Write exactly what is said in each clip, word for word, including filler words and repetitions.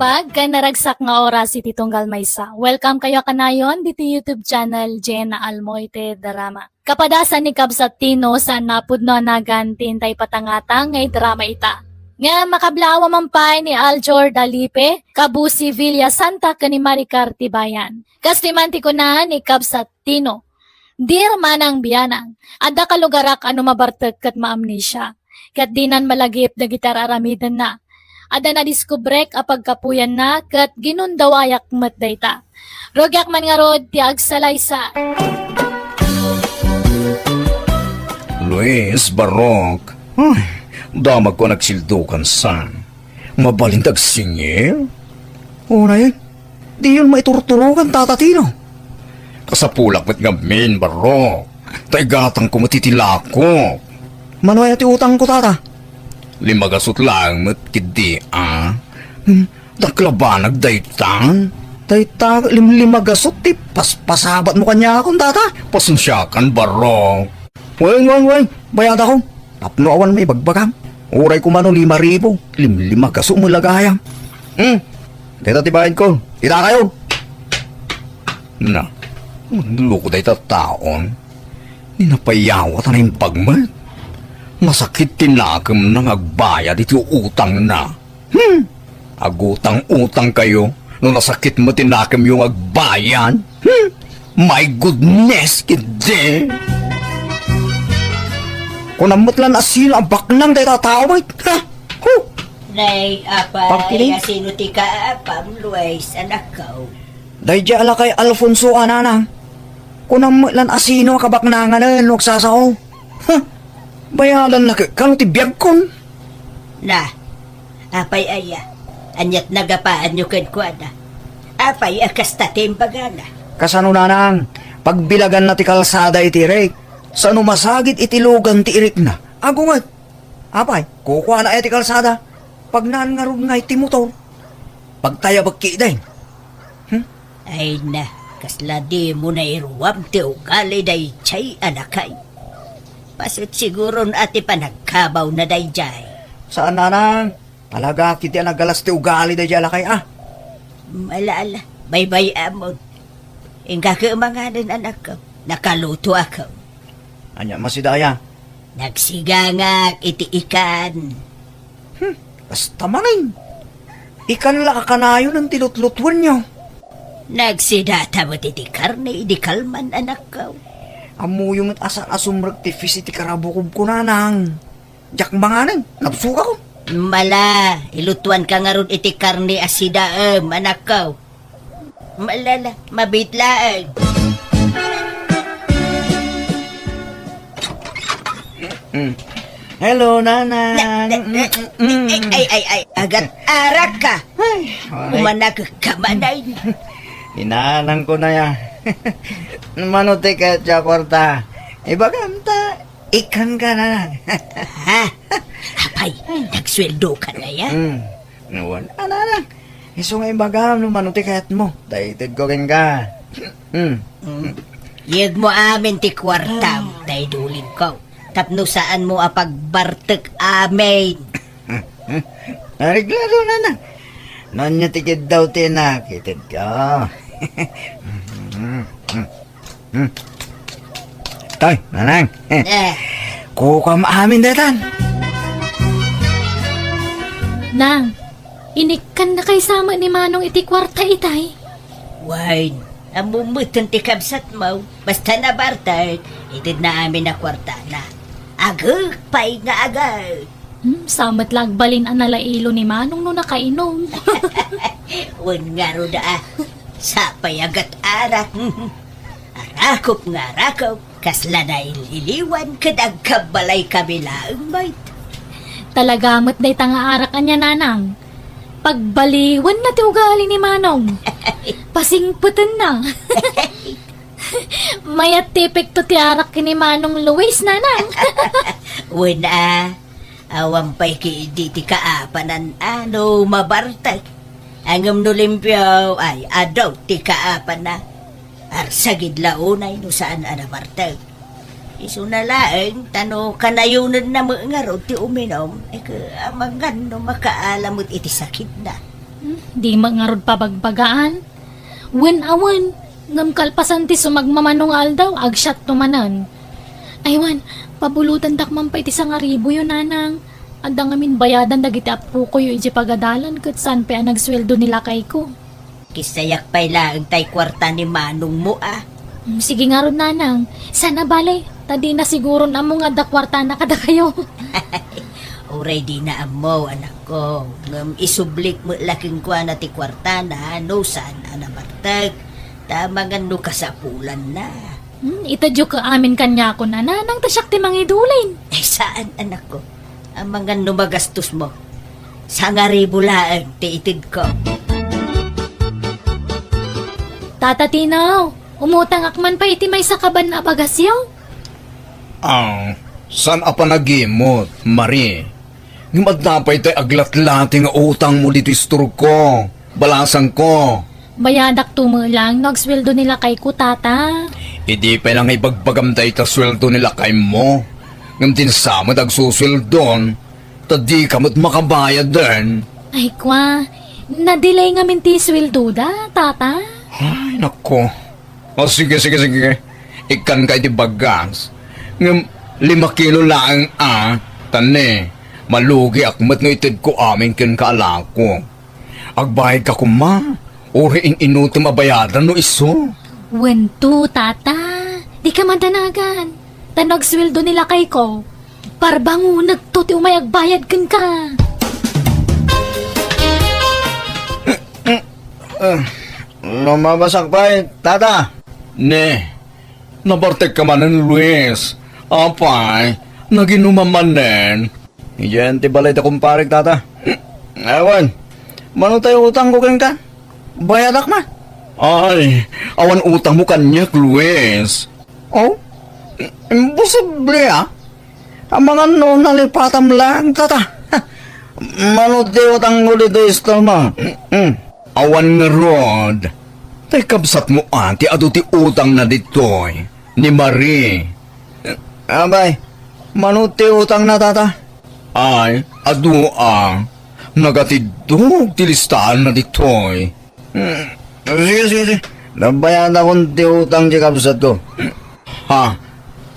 naimbag ken naragsak nga oras iti tunggal maysa. Welcome kayo kanayon diti YouTube channel, Jenna Almoite Drama. Kapadasan ni Kabsat Tino, saan a pudno a nagan ti intay patangata nga idrama ita. Nga makablaawa man pay ni Aljor Dalipe, Kabusi Villa Santa ken ni Maricar Tibayan. Kastoy man ti kuna ni Kabsat Tino, "Dear Manang Bianang, adda kalugarak a no mabartek ket maamnesia, ket dinan malagip dagiti ar-aramidenna. Adda nadiskubrek a pagkapuyanna ket ginundawayak met dayta. Rugiak man ngarud ti agsalaysa." Luis, Barok, ay, damagko a nagsildukan san. Mabalin ti agsingir? Unay, diyon maiturturokan, Tata Tino. Kasapulak met ngamin, Barok. Ta igatangko met iti lakok. Mano aya ti utangko, Tata? Lima gasut laeng met ketdi, a. Hmm, daklabanag daytan. Dayta, lim-, lima gasut ti paspasabatmo kaniakon, Tata. Pasensiakan, Barok. Wen, wen, wen, bayadakon. Tapno awan maibagbagam. Uray kumano lima ribu, limlima gasut met la gayam. Hmm, dayta ti bayadko. Itakayo. Na, mangloko dayta taon. Ni napayawat a naimbag met. Masakit ti nakemna nga agbayad iti utangna. Hmm! Agutang-utang kayo no nasakit met ti nakemyo nga agbayad. Hmm! My goodness, ketdi! Kunam met lan a sino a baknang dayta a tao met. Ha? Hu! Nay, apay, Pagkiling? A sino ti kaapam, Luis, anakko? Daydiay a lakay Alfonso a nanang. Kunam met lan a sino a kabaknanganen no agsasao. Ha? Bayadanna ket kano ti biagkon? Na, apay aya? Ania't nagapaanyo kenkuana? Apay a kasta ti imbagana? Kasano, nanang? Pagbilaganna ti kalsada iti irik. Sano masagid iti lugan ti irikna? Agunget. Apay, kukuana aya ti kalsada? Pagnaan ngarud ngay ti motor. Pagtayabek ketdin. Hmm? Ay na, kasla dimo nairuam ti ugali daydiay a lakay. Paset siguron a ti panagkabawna daydiay. Saan, nanang. Talaga ketdi a nagalas ti ugali daydiay a lakay, a. Ala, ala, baybay-amon. Inka ket manganen, anakko. Nakalutoakon. Ania, masidaya? Nagsigangak iti ikan. Hmm, kasta manen. Ikan la a kanayon ti lutlutuenyo. Nagsidata met iti karne idi kalman, anakko. Ammoyo met a saan a sumrek ti fish iti karabukobko, nanang. Diak manganen, nabsogakon. Mala, ilutuanka ngarud iti karne a sidaem, anakko. Malala, mabit laeng. Mm. Hello, Nanang. Na, na, na, Mm, mm, mm. Ay, ay, ay, agat arak ka. Ay, aray. Umanak ka manay. Inanang ko na ya. Mano ti ket ti kwarta? Ibagam ta, ikan ka, Nanang. Ha? Apay, nagsueldo ka na ya? Mm. Nuan, ana, ana. Isu nga ibagam no mano ti kayatmo. Daytedko kenka. Hmm. Mm. Yegmo amin ti kuartam, daydi uligko. Tapno saanmo a pagbartek amin. Areglado, nana. No ania ti kiddaw ti inak, itedko. Hmm. Toy, Nanang. Eh. Kukam amin daytan. Nang, inikkannakay sa met ni Manong iti kuarta itay? Wen, ammom met ti kabsatmo. Basta nabartek, itedna amin a kuartana. Agek pay nga agek. Hmm, sa met la agbalin a nalailo ni Manong no nakainom. Wen ngarud a, sapay a gat-arak. Arakop nga arakop, kasla naililiwan ket agkabbalay kami laeng met. Talaga met dayta nga arak ania, Nanang. Pagbaliwenna ti ugali ni Manong. Pasingpetenna. Mayat ti epekto ti arak ken ni Manong Luis, Nanang. Wen a, awan pay ketdi ti kaapanan a no mabartek. Ngem no limpio, ay, adu ti kaapanna. Arsagid la unay no saan a nabartek. Isuna laeng, ta no kanayonenna met ngarud ti uminum, e, amangan no makaala met iti sakitna. Di met ngarud pabagbagaan. Wen a wen, ngem kalpasan ti sumagmamano nga aldaw, agsiatto manen. Ay wen, pabulotendak man pay ti sangaribuyo, nanang. Adda ngamin bayadan dagiti appokoyo idiay pagadalan ket saan pay a nagsueldo ni lakayko. Kisayak pay laeng tay kuarta ni manongmo a. Mm, sige ngarud, nanang. Saan a bale, ta dina siguron ammo nga adda kuartana kadakayo. Uray dina ammo, anakko. Ngem isublik met la kenkuana ti kuartana no saan a nabartek. Ta amangan no kasapulanna. Hmm, itedyo ka amin kaniakon a nanang ta siak ti mangidulin. Ay, saan, anakko. Amangan no magastos mo. Sangaribu laeng ti itedko. Tata Tino, umutangak man pay iti maysa kaban a bagasyo? Ah, saan a panagimot, Marie? Ngem adda pay tay aglatlati nga utangmo ditoy istorko, balasangko. Bayadakto met laeng no agsueldo ni lakayko, tata. Idi pay la nga ibagbagam dayta sueldo ni lakaymo, ngem dinsa met agsusueldon, ta dika met makabayaden. Ay, kua, na-delay ngamin ti sueldoda, tata. Ay, nako. O, sige, sige, sige. Ikkanka iti bagas. Ngem lima kilo laeng a, ta ne, malugiak met no itedko amin kenka a lako. Agbayadka koma, uray in-inutom a bayadan no isu. Wen to, tata. Dika madanagan. Ta no agsueldo ni lakayko, parbangonekto ti umay agbayad kenka. Ah, lumabasak pay, tata. Ne, nabartekka manen, Luis. Apay, naginumam manen. Idiayen ti balay da kumparek, tata. Awan, mano tay utangko kenka? Bayadak man. Ay, awan utangmo kaniak, Luis. Oh? Imposible, ah. Amangan no nalipatam lang, tata. Mano ti utangko ditoy istormo? Mm. Awan ngarud. Tay kabsatmo a ti adu ti utangna ditoy, ni Marie. Abay, mano ti utangna, tata? Ay, adu a. Nagatiddog ti listaanna ditoy. Hmm, sige, sige, sige. Nabayadakon ti utang ti kabsatko. Ha?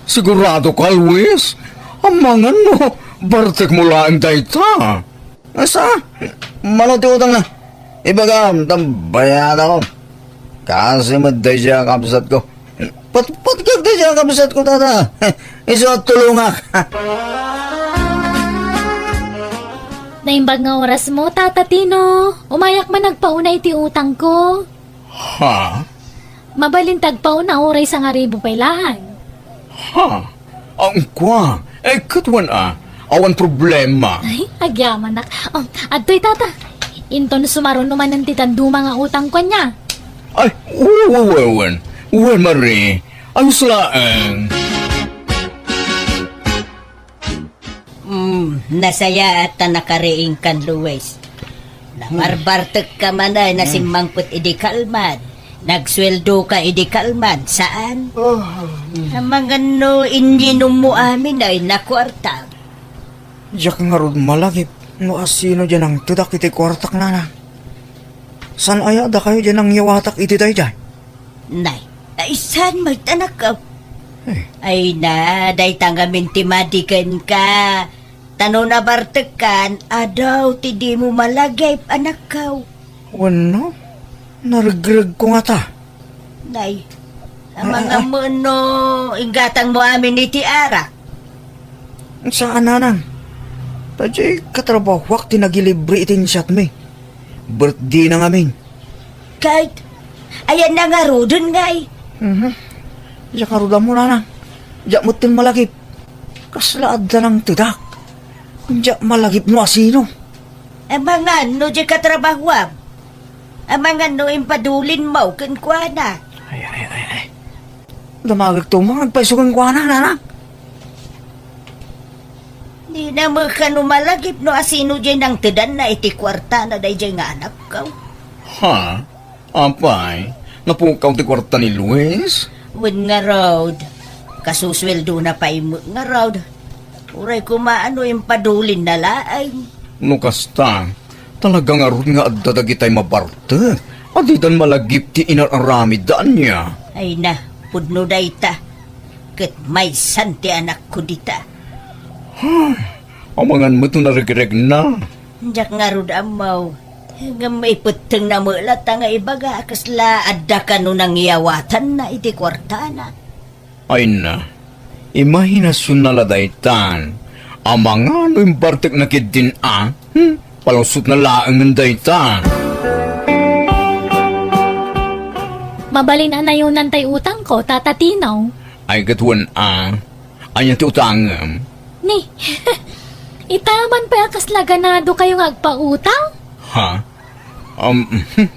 Sigurado ka, Luis? Amangan no, bartekmo laeng dayta. Asa? Mano ti utangna? Ibagam, ta bayadakon. Kasi met daydiay a kabsatko. Patpatkak daydiay a kabsatko, tata. Isu a tulongak. Naimbag nga orasmo, Tata Tino. Umayak man agpauna iti utangko. Ha? Mabalin ti agpauna uray sangaribu pay laeng. Ha? Ang kwa? Eh, ket wen a. Awan problema. Ay, agyamanak. Oh, adtoy, tata. Inton sumaruno manen ti dadduma nga utangko ania. Ay, wen, wen, wen. Wen, Marie. Ayos laeng. Mm, nasayaat ta nakariingkan, Luis. Nabarbartek ka man ay nasimmangpet idi kalman. Nagsueldo ka idi kalman, saan? Oh, mm. Amangan no inyinum mo amin ay nakuarta. Diak ngarud malagip no asino diay nangtedak iti kuartak, nana. Saan aya dakayo diay nangyawatak iti daydiay? Nay, ay saan met, anakko? Eh. Ay na, dayta ngamin ti madi kenka. Ta no nabartekkan, adu ti dimo malagip, anakko. Wenno, naregregko ngata. Nay, amangan mo no inggatang mo amin iti arak. Saan, nanang. Ta diay katrabahuak ti nagilibre iti insiatmi. Birthday na ngamin. Ket, ayan na ngaruden, ngay? Mhm. Diak ngarud ammo, nanang. Diak met malagip. Kasla adda nangtedak. Diak malagip no asino. Amangan no diay katrabahuam. Amangan no impadulin mo kenkuana. Ay, ay, ay, ay. Damagek to, mangagpayso kenkuana, nanang. Di na met kano malagip no asino diay nangtedanna iti kuartana daydiay nga anakko. Ha? Apay, napukaw ti kuarta ni Luis? Wen ngarud. Kasusueldona pay met ngarud. Uray koma no impadulinna laeng. No kasta, Talaga ngarud nga adda dagitay mabartek a didan malagip ti inar-aramidda, ania? Ay na, pudno dayta. Ket maysan ti anakko dita. Ay, amangan met no naregregna. Diak ngarud ammo. Ngem maipettengna met latta nga ibaga a kasla adda kano nangyawatanna iti kuartana. Ay na, imahinasionna la daytan. Amangan no imbartekna ketdin a? Hmm? Palusotna laengen dayta. Mabalin a nayonan tay utangko, Tata Tino. Ay, ket wen a. Ania ti utangem? Ni, ita man pay a kasla ganadokayo nga agpautang? Ha? Um,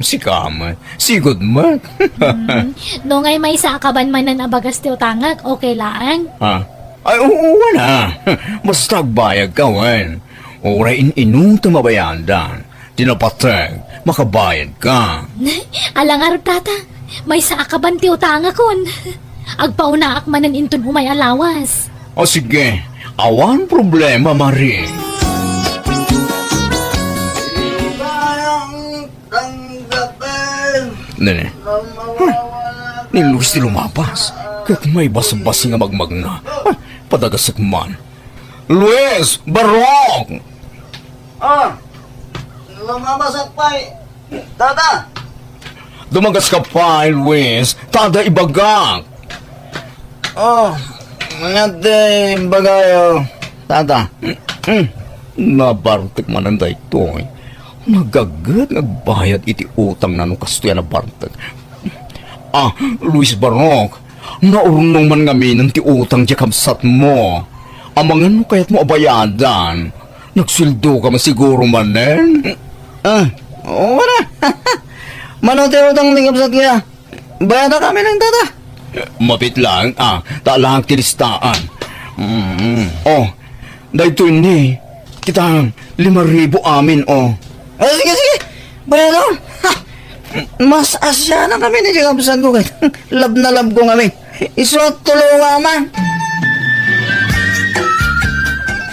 sika met. Sigud met. Hmm, no ngay maysa a kaban manen a bagas ti utangek, okay laeng? Ha? Ay, oo, wala. Basta agbayadka, wen. Uray in-inutem a bayadan. Ti napateg, makabayadka. Ala ngarud, Tata. Maysa a kaban ti utangakon. Agpaunaak manen inton umay a lawas. O sige, awan problema, Mari. Nene. Huh. Ni Luis ti lumapas. Ket maibasbasi nga magmagna. Ay, padagasek man. Luis! Barok! Ah! Lumamasak pay, Tata! Dumagaska pay, Luis, ta adda ibagak. Oh, ania ti ibagayo, Tata? Hmm, nabartek manen daytoy. Nagaget nga agbayad iti utangna no kastoy a nabartek. Ah, Luis Barok, naurnong man ngaminen ti utang ti kabsatmo. Amangan no kayatmo a bayadan. Nagsueldoka man siguro manen? Ah, oo na. Mano ti utang ti kabsatko? Bayadak amin, Tata. Mapit lang, ah, ta alaak ti listaan. Mm. Oh, daytoy ni, kita, lima ribu amin, oh. Ah, sige, sige. Bayadon. Ha! Mas asyanak amin iti kabsatko ket love na love ko ngamin. Isu a tulonga man.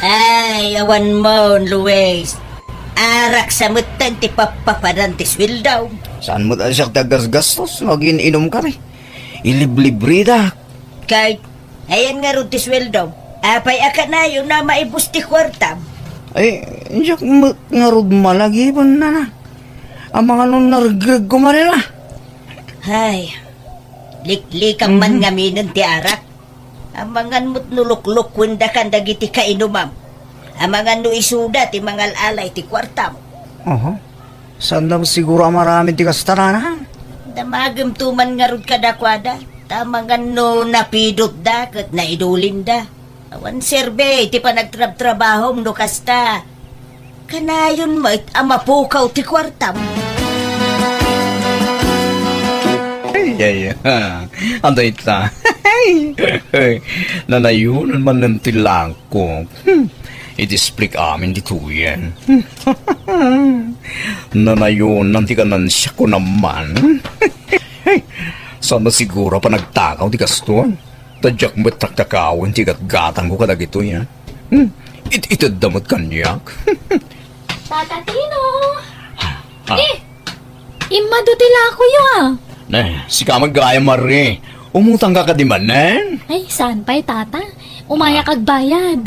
Ay, awan mo, Luis. Arak sa metten ti pappapadan ti sueldo. Saan met a siak ti aggasgastos no agin-inom kami? Iliblibridak. Kay, ayan ngarud ti sueldo. Apay a kanayon a maibus ti kuartam? Ay, diak met ngarud malagipen, nana. Amangan no naregreg ko manen a. Ay, liklikam man Mhm. ngaminen ti arak. Amangan met no luklukuendakan dagiti kainumam. Amangan no isuda ti mangal-ala iti kuartam. Aha. Saandak siguro a maaramid ti kasta, nana? Damagemto man ngarud kadakuada. Ta amangan no napidotda ket naidulinda. Awan serbi ti panagtrabtrabahom no kasta. Kanayon met a mapukaw ti kuartam. Ay, ay, ha. Adda ita. Nanayonan manen ti langkok. Hmm. Iti split amin ditoyen. Nanayonan ti ganansyak ko naman. Saan siguro a panagtakaw ti kastoy? Ta diak met taktakawen ti gatgatangko kadagitoy, a. Hmm, it-itedda met kaniak. Tata Tino! Ah. Eh, immadu ti lakoyo, a. Ne, sika met gayam, Mari. Umutangka kadi manen? Ay, saan pay, Tata? Umayak Ah. agbayad.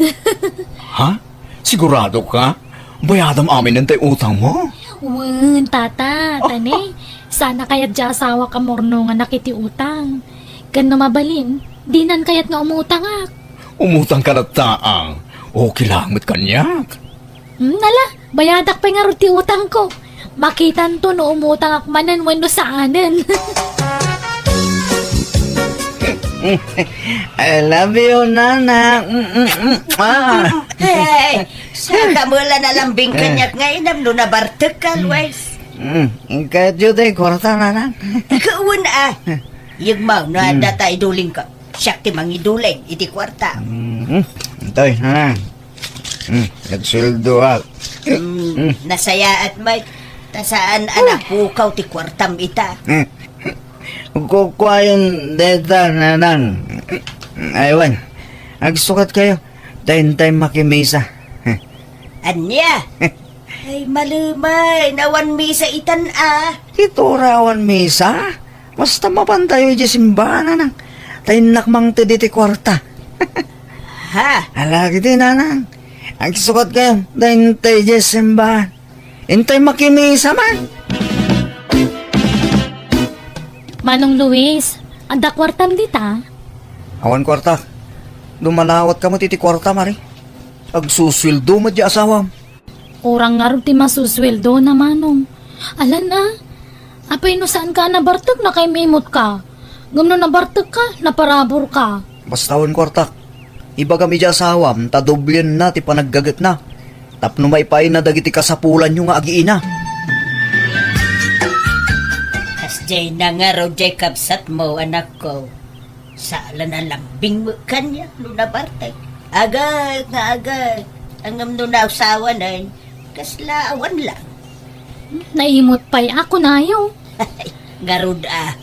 Ha? Sigurado ka? Bayadam aminen tay utangmo? Wen, Tata, Oh. tani, saan a kayat ti asawak a murnonganak iti utang. Ken no mabalin, dinan kayat nga umutangak. Umutangka latta, a. Okay lang met kaniak. Hmm, ala, bayadak pay ngarud ti utangko. Makitanto no umutangak manen wenno saanen. I love you, Nana. Mm, mm, mm. Ah. Hey, saka mo la nalambing Eh. kaniak nga inam no nabartek ka, Luis. Mm, kayatyo ti kuarta, Nana. Ikaw, a. Yegmaw, no, Hmm. adda ta iduling ka. Siak ti mangiduling iti kuarta. Mm, toy, Nana. Hmm, nagsueldoak. Hmm, Hmm. nasayaat met. Ta saan a napukaw ti kuartam ita. Hmm. Kukuayon deta, Nanang. Aywan, agsukatkayo. Ta intay makimisa. Ania? Ay, malumay, awan misa itan a. Iti uray awan misa? Basta mapantayo idiay simbahan, nanang. Ta innak mangted iti kuarta. Ha? Ala, kiti, nanang. Agsukatkayo, ta intay idiay simbahan. Intay makimisa man. Manong Luis, adda kuartam dita? Awan kuarta. Dumanawat ka met iti kuarta, Mari. Agsusueldo met di asawam. Kurang ngarud ti masusueldona, Manong. Alan a, apay no saan ka a nabartek, nakaim-imot ka. Ngem no nabartek ka, naparabur ka. Basta awan kuartak. Ibagam iti asawam ta doblienna ti panaggagetna tapno maipaayna dagiti kasapulanyo nga agiina. Kasdiay nangarud diay kabsatmo, anakko. Saan a lambing met kaniak no nabartek. Agek nga agek. Ngem no nausawanen, kasla awan lang. Naimot pay a kunayo. Ngarud a.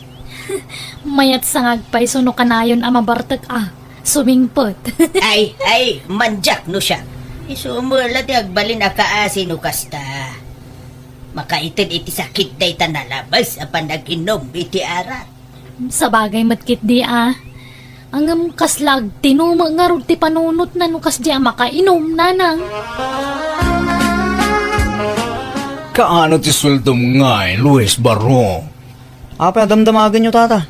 Mayat sa nga agpayso no kanayon a mabartek a sumingpet. Ay, ay, mandiak no siak. Isu met la ti agbalin a kaasi no kasta. Makaited iti sakit dayta nalabes a panag-inum iti arak. Sabagay met ketdi a. Ngem kasla agtinuma ngarud ti panunotna no kasdi a makainom, nanang. Kaano ti sueldom ngay, Luis Barro? Apay a damdamagenyo, tata?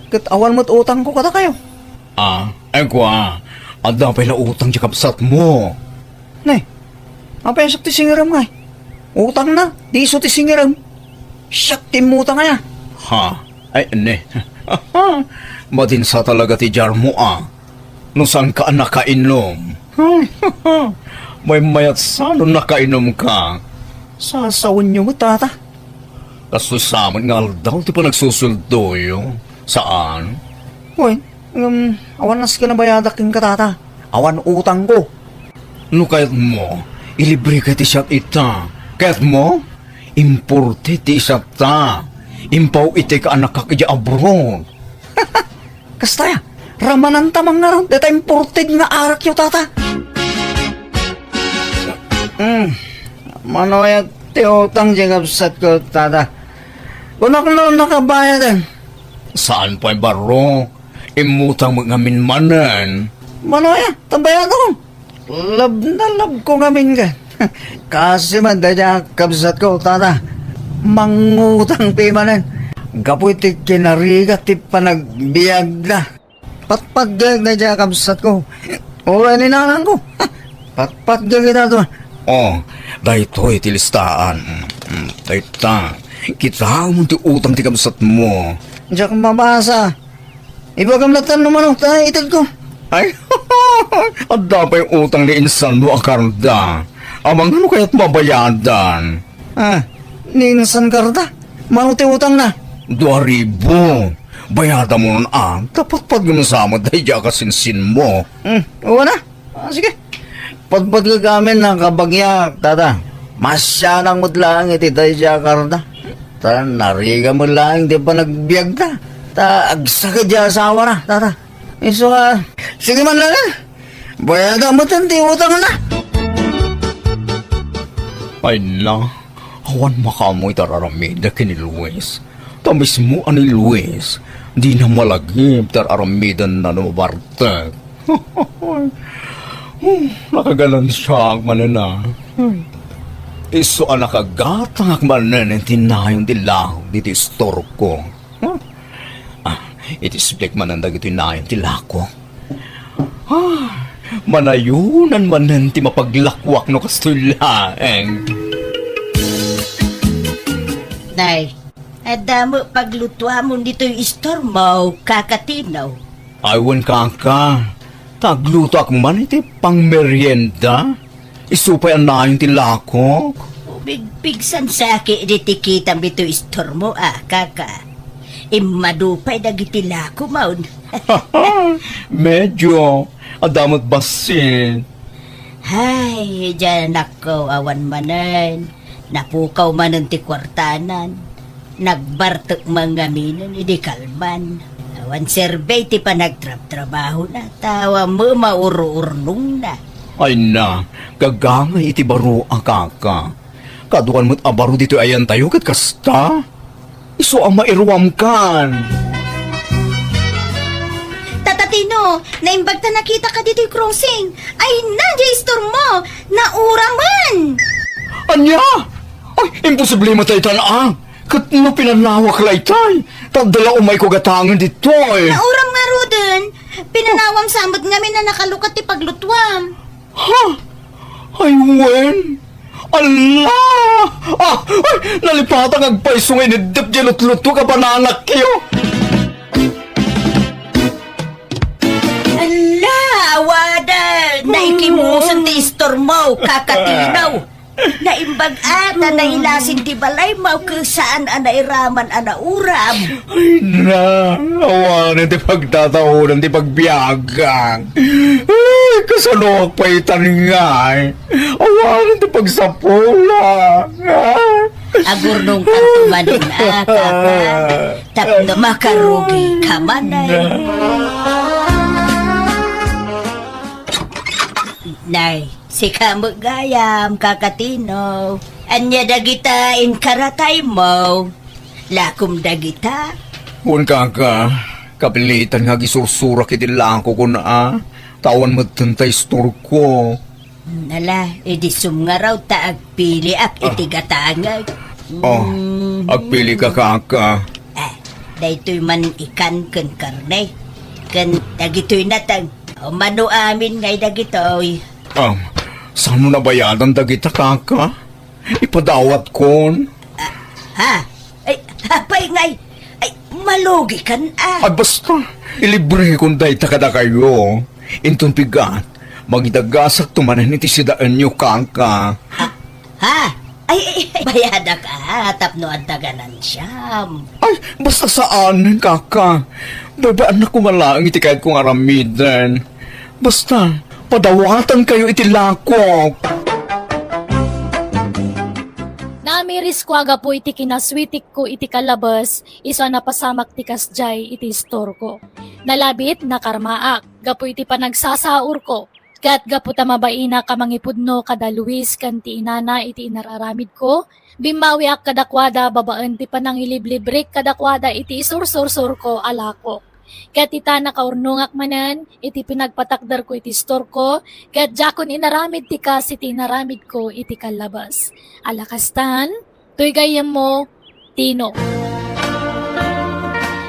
Ket awan met utangko kadakayo. Ah, ay kua, adda pay la utang ti kabsatmo. Ne, apay a siak ti singirem ngay? Utangna, di isu ti singirem. Siak ti immutang aya. Ha? Ay, ne. Madinsa talaga ti diarmo a. No saanka a nakainom. Maymayat sa no nakainumka. Sasawenyo met, tata. Kastoy sa met nga aldaw ti panagsusueldoyo. Saan? Wen, ngem awan nasken a bayadak kenka, tata. Awan utangko. No kayatmo, ilibreka iti siat ita. Kayatmo? Imported ti isatta. Impaw-itek a annakak idiay abroad. Kasta aya, ramananta man ngarud dayta imported nga arakyo, tata. Hmm, mano aya ti utang ti kabsatko, tata? Kunak no nakabayaden. Saan pay, Barro? Immutang met ngamin manen. Mano aya, ta bayadakon. Love na love ko ngamin ken. Kaasi man dayta a kabsatko, tata. Mangutang ti manen. Gapu iti kinarigat ti panagbiagda. Patpatgek dayta a kabsatko. Uray ni nanangko. Patpatgek ita to. Oh, daytoy ti listaan. Mm, mm, dayta. Kitaem ti utang ti kabsatmo. Diak mabasa. Ibagam latta no mano ta itedko. Ay, adda pay utang ni insanmo a karda. Amangan no kayat mabayadan. Ah, ni insan karda? Mano ti utangna? Dua ribu. Bayadamon a, ta patpatgek sa met dayta a kasinsinmo. Hmm, wen a. Ah, sige. Patpatgek amin a kabagyak, tata. Masianak met laeng iti dayta a karda. Ta narigat met laeng ti panagbiagda. Ta agsakit ti asawana, tata. Isu a, sige man laeng. Bayadam met ti utangna. Ay na, awan makaammo iti ar-aramidek ken ni Luis. Ta mismo a ni Luis, dina malagip ti ar-aramidenna no mabartek. Hmm, nakaganansiaak manen a. Isu a nakagatangak manen iti nayon ti lahok ditoy istorko. Ah, iti isublik manen dagitoy nayon ti lako. Ah, manayonan manen ti mapaglakoak no kastoy laeng. Nay, adda met paglutuamon ditoy istormo, Kaka Tino? Ay, wen, kaka. Ta aglutoak man iti pangmerienda. Isu pay a nayon ti lakok. Umigpigsan sa ki idi ti kitam ditoy istormo a, kaka. Immadu pay dagiti lakomon. Medyo. Adda met bassit. Hay, diay anakko, awan manen. Napukaw manen ti kuartanan. Nagbartek man ngaminen idi kalman. Awan serbi ti panagtrabtrabahona, ta awan met maururnongna. Ay na, gagangay iti baro a kaka. Ta aduan met a baro ditoy ayantayo ket kasta. Isu a mairuamkan. Tata Tino, naimbag ta nakitaka ditoy crossing. Ay, na, diay istormo. Nauramen! Ania? Ay, imposible met daytan a. Ket no pinanawak laytay, ta adda la umayko gatangen ditoy. Nauram ngaruden. Pinanawam sa met ngamin a nakalukat ti paglutuam. Ha? Ay, wen? Ala! Ah, ay, nalipatak agpayso nga iniddep diay lutlutuak a bananakyo. Ala, awanen! Naikimusen ti istormo, Kaka Tino. Naimbag a ta nailasin ti balaymo ket saan a nairaman a nauram. Ay na, awanen ti pagtataonan ti pagbiagak. Ay, kasanoak pay tan ngay? Awanen ti pagsapulak. Agurnongkanto manen a, Kaka, tapno makarugika manen. Nay, sika met gayam, Kaka Tino. Ania dagita inkarataymo? Lakom dagita? Wen, Kaka, kapilitan nga agisursurak iti lakokon a. Ta awan metten ta istorko. Ala, idi sumngarud ta agpiliak iti gatangek. Oh, mm, agpilika, Kaka. Ah, daytoy man ikan ken karne. Ken dagitoy nateng. Mano amin ngay dagitoy. Ah, saan mo nabayadan dagita, Kaka? Ipadawatkon. Ah, ha? Ay, apay ngay? Ay, malugikan a. Ay, basta, ilibrekon dayta kadakayo. Inton pigat, mangidagasakto manen iti sidaenyo, Kaka. Ah, ha? Ay, ay, ay, bayadak a, tapno adda ganansiam. Ay, basta saan, Kaka. Babaannak koma laeng iti kayatko nga aramiden. Basta, padawatankayo iti lakok. Namirisko a gapu iti kinaswitikko iti kalabes, isu a napasamak ti kasdiay iti istorko. Nalabit, nakarmaak, gapu iti panagsasaurko. Ket gapu ta mabainak a mangipudno kada Luis ken ti inana iti inar-aramidko, bimmawiak kadakuada babaen ti panangiliblibrek kadakuada iti isursursurko a lakok. Ket ita, nakaurnongak manen iti pinagpatakderko iti istorko, ket diakon inaramid ti kas iti inaramidko iti kallabas. Ala kastan, toy gayyemmo, Tino.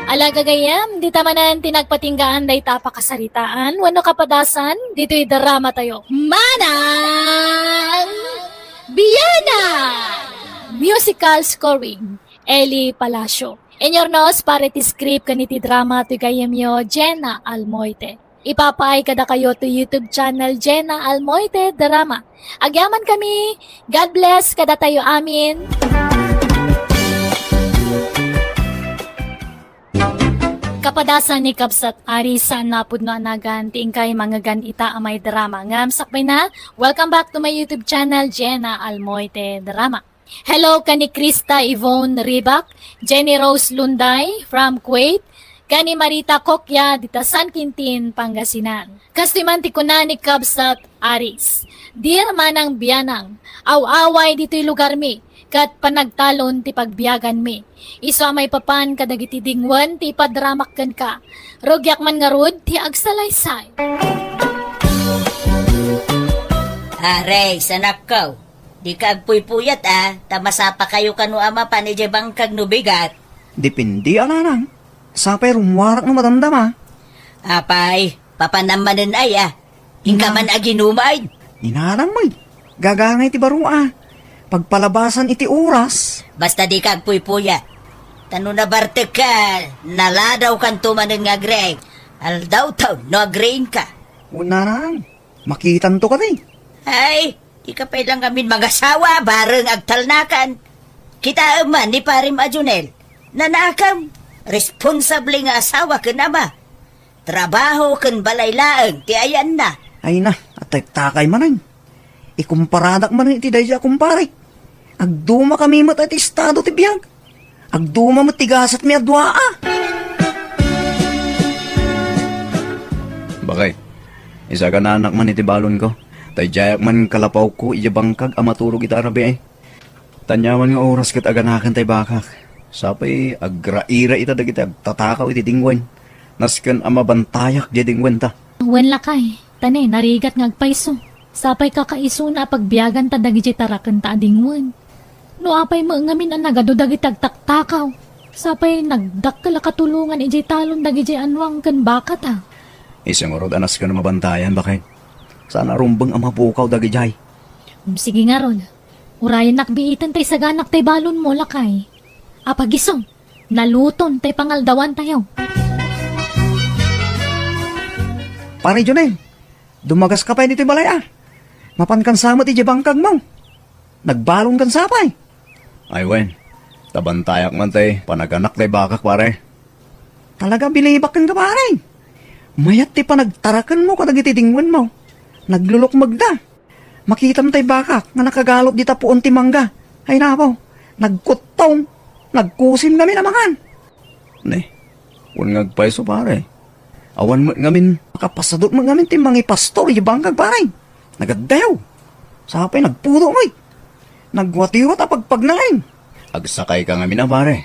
Ala gagayyem, dita manen ti nagpatinggaan dayta a pakasaritaan wenno kapadasan ditoy dramatayo. Manang Bianan! Musical scoring, Eli Palacio. Inyurnos para iti script ken iti drama toy gayyemyo, Jenna Almoite. Ipapaay kadakayo ti YouTube channel Jenna Almoite Drama. Agyamankami. God bless kadatayo amin. Kapadasan ni Kabsat Ari, saan a pudno a nagan ti inkay mangngegan ita a may drama. Ngem sakbayna, welcome back to my YouTube channel, Jenna Almoite Drama. Hello ken ni Krista Yvonne Ribak, Jenny Rose Lunday from Kuwait, ken ni Marita Kokya dita San Quintin, Pangasinan. Kastoy man ti kuna ni Kabsat Aris, "Dear Manang Bianang, aw-away ditoy lugarmi, ket panagtalon ti pagbiaganmi. Isu a maipapan kadagiti dingwen ti ipadramak kenka. Rugiak man ngarud ti agsalaysay." Aray, sanakkaw. Dika agpuypuyat a, ta masapakayo kano a mapan idiay bangkag no bigat. Depende a, nanang. Sapay rummuarak no madamdama. Apay, papanam manen aya. Inka man aginuman. Ni nanang, may gagangay ti baro a pagpalabasan iti oras. Basta dika agpuypuyat. Ta no nabartekka, naladawkanto manen nga agreeng. Aldawtaw no agreengka. O, nanang, makitanto kadi. Ay, dika pay la ngamin mangasawa, bareng agtalnakan. Kitaem man ni Parem a Jonel, nanakem, responsable nga asawa ken ama. Trabaho ken balay laeng ti ayanna. Ay na, atektakay manen. Ikumparadak manen iti daydi a kumparek. Agdumakami met iti estado ti biag. Agduma met ti gasatmi a dua a. Bakay, isagananak man iti balonko. Ta idiayak man kalapawko idiay bangkag a maturog ita a rabii. Aniaman nga oras ket aganaken tay bakak. Sapay agraira ita dagiti agtatakaw iti dingwen. Nasken a mabantayak diay dingwenta. Wen, lakay, ta ne, narigat nga agpayso. Sapay kakaisuna a pagbiaganta dagidiay tarakenta a dingwen. No apay met ngamin a nagadu dagiti agtaktakaw, sapay nagdakkel a katulongan idiay talon dagidiay anuang ken bakata. Isu ngarud a nasken a mabantayan, baket. Saan a rumbeng a mapukaw dagidiay. Um, sige ngarud. Urayennak biiten tay saganak tay balonmo, lakay. Apagiso, naluton tay pangaldawantayo. Pare Jonel, dumagaska pay ditoy balay, a. Mapankansa met idiay bangkagmo. Nagbalonkansa pay. Ay wen, ta bantayak man tay panaganak tay bakak, pare. Talaga, bilibak kenka, pare. Mayat ti panagtarakenmo kadagiti dingwenmo. Naglulukmegda. Makitam tay bakak nga nakagalop dita puon ti mangga. Ay napo, nagkuttong. Nagkusim ngamin a mangan. Ne, wen nga agpayso, pare. Awan met ngamin, makapasadut met ngamin ti mangipastor iti bangkag, pare. Nagaddayo. Sapay nagpudo met. Nagwatiwat a pagpagnaen. Agsakayka ngamin a, pare.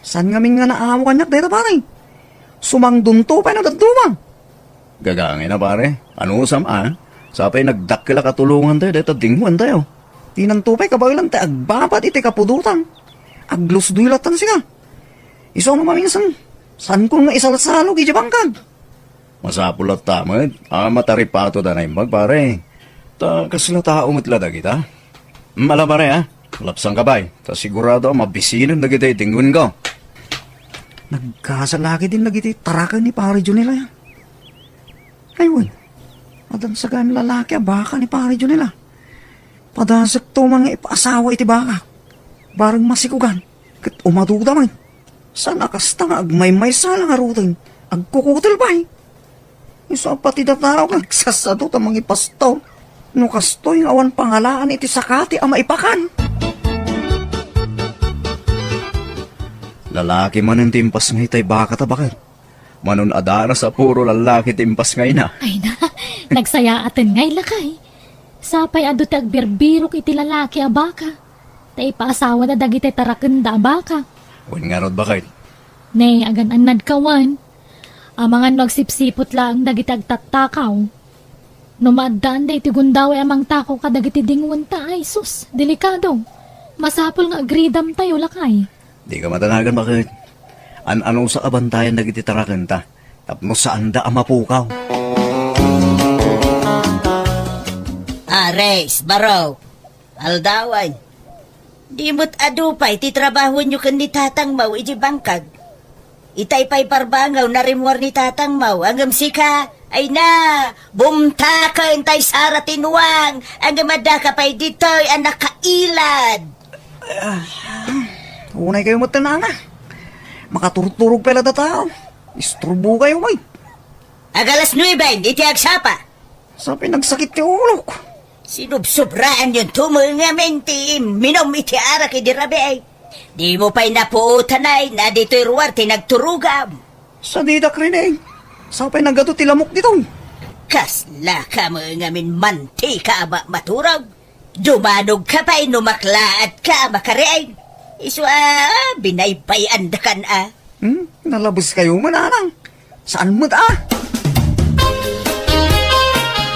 Saan ngamin nga naamo kaniak dayta, pare? Sumangdonto pay no dadduma. Gagangay na, pare. Anusam a? Sapay nagdakkel a katulongantayo dayta dingwentayo. Dinanto pay kabaelan ti agbabad iti kapudotan. Aglusdoy lattan sika. Isu a maminsan, saanko nga isalsalog idiay bangkag. Masapul latta met a mataripatoda a naimbag, pare. Ta kasla tao met la dagita. Ala, pare, a. Lapsangka pay, ta sigurado a mabisinen dagiti dingwenko. Nagkasala ketdin dagiti taraken ni Pare Jonel, a. Ay wen, adda saganak lalaki a baka ni Pare Jonel, a. Padasekto man nga ipaasawa iti baka. Bareng masikugan, ket umaduda met. Saan a kasta nga agmaymaysa la ngaruden, agkukutel pay. Isu a pati dataw nga agsasadut a mangipastor. No kastoy nga awan pangalaan iti sakati a maipakan. Lalaki manen ti impasngay tay baka ta baket. Manon a daras a puro lalaki ti impasngayna. Ay na, nagsayaaten ngay lakay. Sapay adu ti agbirbirok iti lalaki a baka. Ta ipaasawada dagiti tarakenda a baka. Wen ngarud, baket. Ne, agan-annadka wen. Amangan no agsipsiput laeng dagiti agtattakaw. No maaddaanda iti gundaway a mangtakaw kadagiti dingwenta, ay sus, delikado. Masapul nga agridamtayo, lakay. Dika madanagan, baket. An-anusak a bantayan dagiti tarakenta tapno saanda a mapukaw. Ares, Barok, Aldawan, di met adu pay ti trabahoenyo ken ni tatangmo idiay bangkag. Itay pay parbangaw narimmuar ni tatangmo, ngem sika, ay na, bumtaken tay sara ti nuang, ngem addaka pay ditoy a nakailad. Ah, unay kayo met, nana. Makaturturog pay la dataw. Isturbo kayo, may. Agalas nueben iti agsapa. Sapay nagsakit ti ulok. Sinubsobraanyon to met ngamin ti imminum iti arak idi rabii. Dimo pay napuotanay na ditoy ruar ti nagturogam. Sadidak rin, eh. Sapay nagadu ti lamok ditoy. Kaslaka met ngamin mantika a ma-, maturog. Dumanogka pay no maklaatka a makariing. Isu a binaybay-andakan a. Hmm? Nalabes kayo man, anang. Saan met a?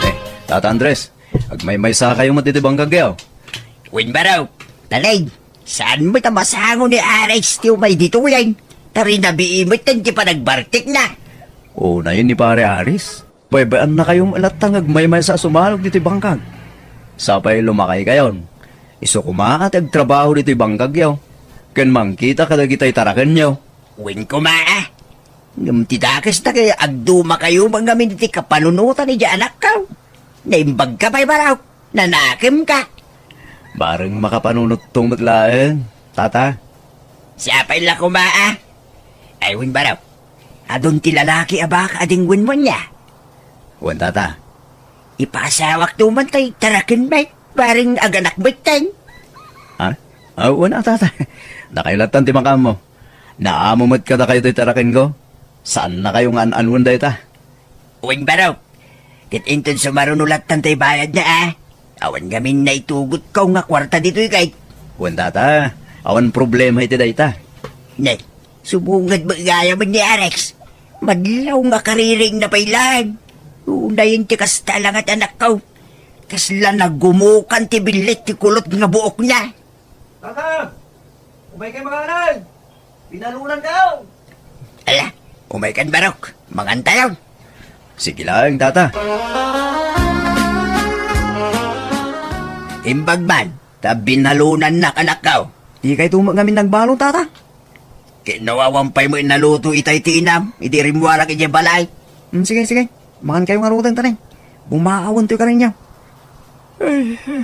Eh, Tata Andres, agmaymaysa kayo met iti bangkagyo. Wen, Barok, talay, saan met a masango ni Aris ti umay ditoyen? Ta rinabii met ti panagbartekna. Unayen ni Pare Aris. Baybay-annakayo met latta nga agmaymaysa a sumalog ditoy bangkag. Sapay lumakaykayon, isu koma ti agtrabaho ditoy bangkagyo, ken mangkita kadagitay tarakenyo. Wen koma a. Ngem ti dakes ta ket agdumakayo met ngamin iti kapanunotan idiay anakko. Naimbagka pay, Barok. Nanakemka. Bareng makapanunotto met laeng, Tata. Siapay la koma a. Ay, wen, Barok. Adun ti lalaki a baka a dingwenmo ania? Wen, Tata. Ipasawakto man tay taraken met, bareng aganak met ten. Ha? Ah, wen a, Tata. Nakailatan ti makaammo. Naamo met kadakayo ti tarakenko. Saannakayo nga an-anuen dayta. Wen, Barok. Ket inton sumaruno lattan tay bayadna a. Awan ngamin naitugotko nga kuarta ditoy ket. Wen, tata, awan problema iti dayta. Ne, subungad met gayam ni Arex. Madlaw nga kariring na pay laeng. Unayen ti kasta la nga ti anakko. Kasla nagumukan ti billit ti kulot nga buokna. Tata! Umaykayo mangan! Binalunan kayo! Ala, umaykan, Barok. Mangan tayo. Sige lang, tata. Imbag man, ta binalunannak, anakko. Dikayto met ngamin nagbalon, tata. Ket no awan pay met naluto itay ti inam, idi rimmuarak idiay balay. Hmm, sige, sige. Mangan kayo ngaruden, ta ne. Bumaawen toy karinyo. Ay, ay.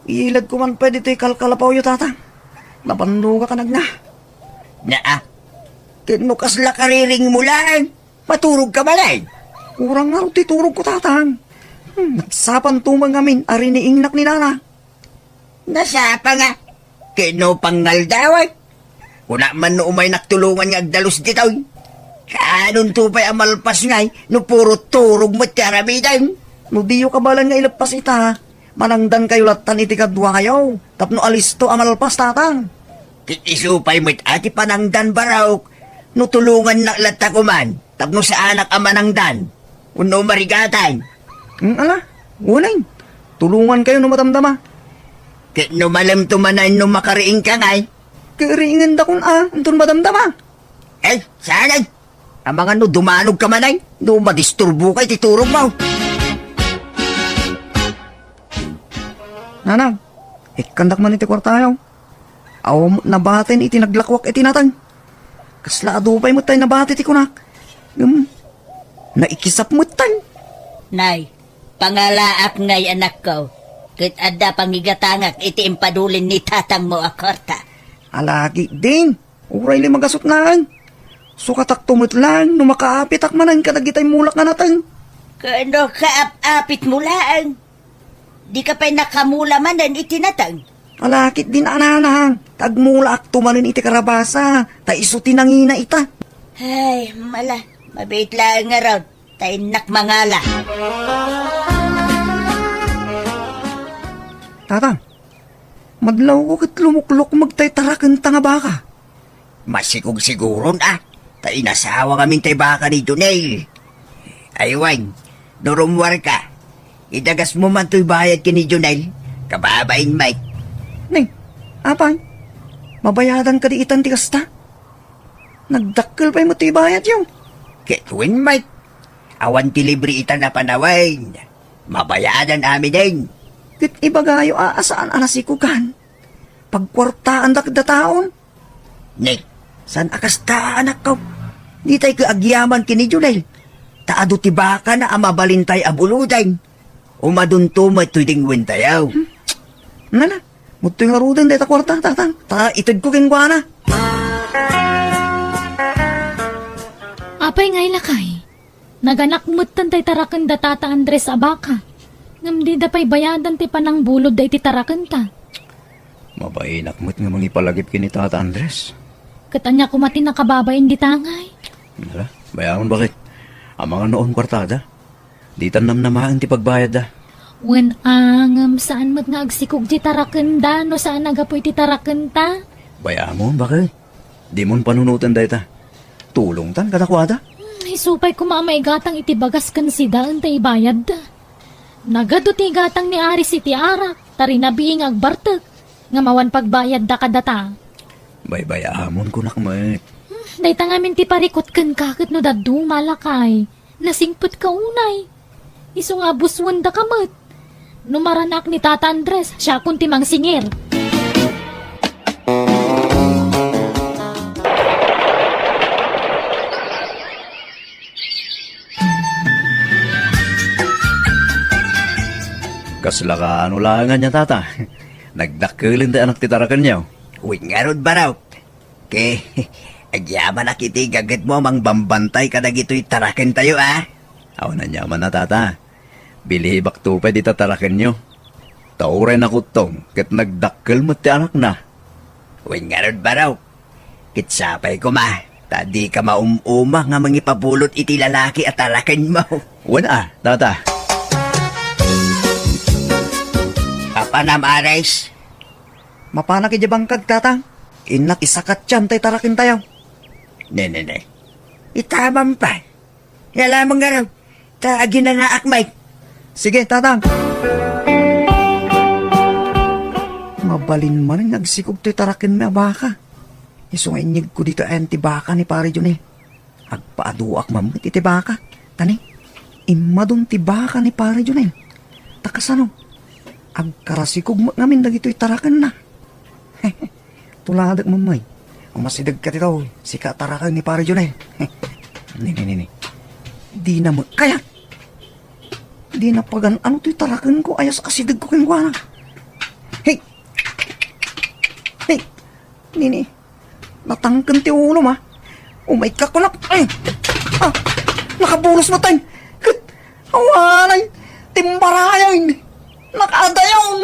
Iladko man pay ditoy kalkalapawyo, tata. Napannogak a nagna. Naa. Ket no kasla kariring mo laeng, maturog ka manen. Kurang ngarud ti turog ko, tatang. Hmm, nagsapan tumang ngamin a riniingnak ni nana. Nasapa nga. Ket no pangaldawan. Kuna man no umaynak tulongan nga agdalus ditoy. Kaanonto pay a malpas ngay no puro turog met ti aramiden? No diyo kabaelan nga ileppas ita, manangdankayo lattan iti kaduakayo tapno alisto a malpas, tatang. Ket isu pay met a ti panangdan, Barok, no tulongannak latta koman tapno saanak a manangdan wenno marigatan. Hmm, ala, unayen. Tulongankayo no madamdama. Ket no malemto manen no makariingka ngay? Kariingandakon a, inton madamdama. Ay, saan ay? Amangan no dumanog ka manen, no madisturbo ka iti turog mo. Nanang, ikkandak man iti kuartayo. Awan met nabatin iti naglakuak iti nateng. Kasla adu pay met tay nabati ti kunak. Ngem, naikisap met tay. Nay, pangalaak ngay, anakko, ket adda pangigatangak iti impadulin ni tatangmo a kuarta. Ala ketdin, uray la magasut laeng. Sukatakto met laeng no makaapitak manen kadagitay mulak nga nateng. Ket no kaap-apitmo laeng, dika pay nakamula manen iti nateng. Ala ketdin, nanang, ta agmulaakto manen iti karabasa, ta isu ti nangina ita. Ay, mala, mabiit laeng ngarud, ta innak mangala. Tata, madlawko ket lumuklok met tay tarakenta nga baka. Masikog siguron a, ta inasawa ngamin tay baka ni Jonel. Ay wen, no rummuarka, idagasmo man toy bayad ken ni Jonel, kababain met. Ne, apay, mabayadan kadi itan ti kasta? Nagdakkel pay met ti bayadyo. Ket wen met, awan ti libre itan a panawen. Mabayadan aminen. Ket ibagayo a, a saan a nasikogan. Pagkuartaandak dataon. Ne, saan a kasta, anakko? Ditay ket agyaman ken ni Jonel. Ta adu ti bakana a mabalintay a buloden. Umadunto met toy dengwentayo. Hmm. Nana, mudtoy ngaruden dayta kuarta, tatang. Ta itedko kenkuana. Apay ngay, lakay? Naganak metten tay taraken da Tata Andres a baka. Ngem dida pay bayadan ti panangbulod da iti tarakenta. Mabainak met nga mangipalagip ken ni Tata Andres. Ket ania koma ti nakababain dita ngay? Ala, bay-amon, baket. Amangan no awan kuartada. Ditan namnamaen ti pagbayadda. Wen a, ngem saan met nga agsikog ti tarakenda no saan a gapu iti tarakenta? Bay-amon, baket. Dimon panunoten dayta. Tulongtan kadakuada. Hmm, isu pay koma a maigatang iti bagas ken sida enta ibayadda. Nagadu ti igatang ni Aris iti arak, ta rinabii nga agbartek, ngem awan pagbayadda kadata. Baybay-amon, kunak met. Hmm, dayta ngamin ti parikut kenka ket no dadduma, lakay. Nasingpetka unay. Isu nga abuswendaka met. No maranak ni Tata Andres, siakon ti mangsingir. Kasla kaano laeng ania, Tata? Nagdakkelen ti anak ti tarakenyo? Wen ngarud, Barok. Ke, agyamanak iti gagetmo a mangbambantay kadagitoy tarakentayo, a? Awan aniaman a, Tata. Bilibakto pay dita tarakenyo. Ta uray nakuttong ket nagdakkel met ti anakna. Wen ngarud, Barok. Ket sapay koma, ta dika maum-uma nga mangipabulod iti lalaki a tarakenmo. Wen a, Tata. Apanam, Aris. Mapanak idiay bangkag, Tatang. Innak isakatyan tay tarakentayo. Ne, ne, ne. Itamam pay. Yalaman nga raw. Ta aginanaak, Mike. Sige, Tatang. Mabalin manen nga agsikog toy tarakenmi a baka. Isu nga inyegko ditoy ayan ti baka ni Pare Jonel. Agpaaduak man met iti baka. Ta ne, immadun ti baka ni Pare Jonel. Ta kasano? Agkarasikog met ngamin dagitoy tarakenna. Tuladek, Mammay. Umasideg ka ditoy, sika a taraken ni Pare Jonel. Ni, ni, ni, ni. Dina met kayat. Dina pagan-ano toy tarakenko, aya sa asidegko kenkuana. Hey! Hey! Nini, natangken ti ulom, a. Umayka kunam. Ay! Ah! Nakabulos met. Ket, awanay! Timbarayan! Nakaadayon!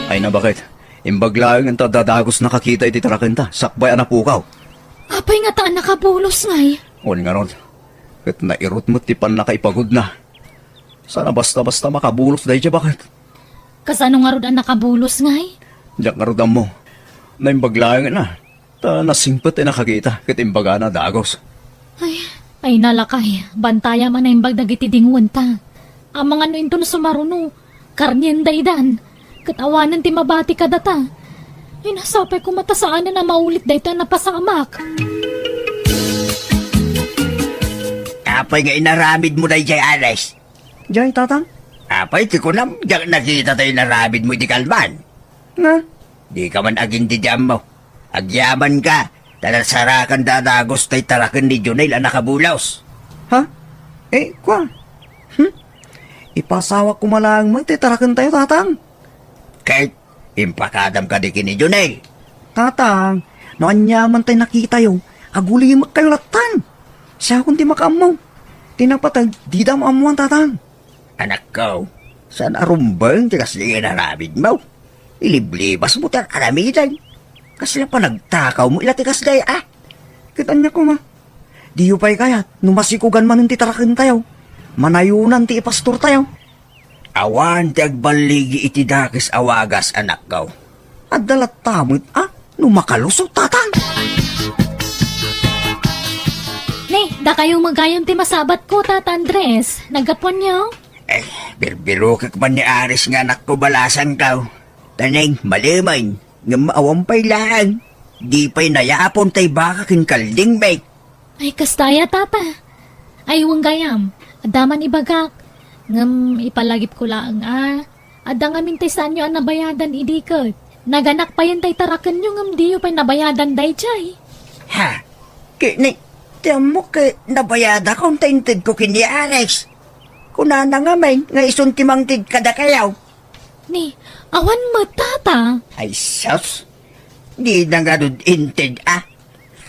Ay na, baket? Imbag laeng ta dadagos nakakita iti tarakenta, sakbay a napukaw. Apay ngata a nakabulos ngay? Wen ngarud, ket nairut met ti pannakaipagudna. Sana basta-basta makabulos daydiay, baket? Kasano ngarud a nakabulos ngay? Diak ngarud ammo. Naimbag laeng a. Ta nasingpet ti nakakita ket imbagana dagos. Ay, ay nalakay, bantayam a naimbag dagiti dinguenta. Amangan no inton sumaruno, karnien daydan. Ket awanen ti mabati kadata. Ay, nasapay koma ta saanen a maulit daytoy a napasamak. Apay nga inaramidmo daydiay, Ares? Jay, Tatang? Apay ti kunam, diak nakita tay naramidmo iti kalman. Nga? Dika man agindidi ammo. Agyamanka, ta nasarakan dadagos tay taraken ni Jonel a nakabulos. Ha? Eh, kua? Hmm? Ipasawak koma laeng met ti tarakentayo, Tatang. Ket impakadam kadi ken ni Jonel. Tatang, no aniaman tay nakitayo, agulimekkayo lattan. Siakon ti makaammo. Ti napateg, dida maammoan, Tatang. Anakko, saan a rumbeng ti kasdi nga inaramidmo? Iliblibasmo ti ar-aramidem. Kasla panagtakawmo ila ti kasdi, a? Ket ania koma? Diyo pay kayat no masikogan manen ti tarakentayo? Manayonan ti ipastortayo? Awan ti agballigi iti dakes a wagas, anakko. Adda latta met, a? No makalusot, Tatang. Ne, dakayo met gayam ti masabatko, Tata Andres. Naggapuanyo? Eh, birbirokek man ni Aris nga anakko, balasangko. Ta ne, malemen, ngem awan pay laeng. Di pay nayapon tay baka ken kalding, Mike. Ay, kasta aya, Tata. Ay, wen gayam, adda man ibagak. Ngem ipalagipko laeng a, adda ngamin ti saanyo a nabayadan idi ket naganak payen tay tarakenyo ngem diyo pay nabayadan daydiay. Ha? Ket ni, ti ammok ket nabayadakon ta intedko ken ni Alex. Kunana ngamin nga isun ti mangted kadakayo. Ni, awan met, Tata. Ay, sus. Dina ngarud inted, a.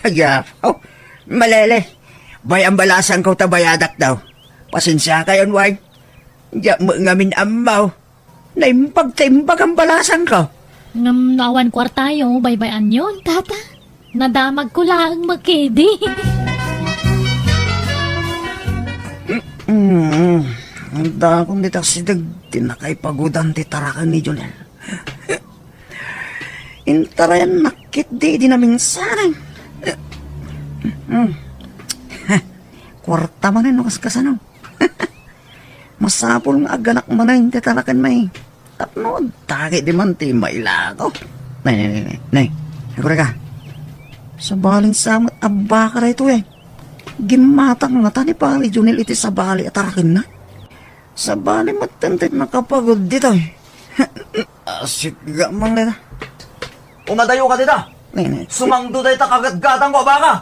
Ay, apo. Malele. Bay-am balasangko ta bayadak daw. Pasensiakayon, way. Diak met ngamin ammo. Naimbag ta imbag am balasangko. Ngem no awan kuartayo, baybay-anyon, Tata. Nadamagko laeng met kadi. Mm, dakon ti tasideg ti nakaipagudan ti taraken ni Jonel. Intarayannak ketdi idi naminsan. Mm. Kuarta manen no kaskasano. Masapul nga agganak manen ti tarakenmi. Tapno agdagidi man ti mailako. Nay, nay, nay, nay. Nay, agurayka. Sabalin sa met a baka daytoy, ay. Gimmatak ngata ni Pare Jonel iti sabali a tarakenna. Sabali met ti nakapagud ditoy. Asit ga man dita. Umadayo ka dita. Nay, nay. Sumangdo dayta kagatgatangko a baka.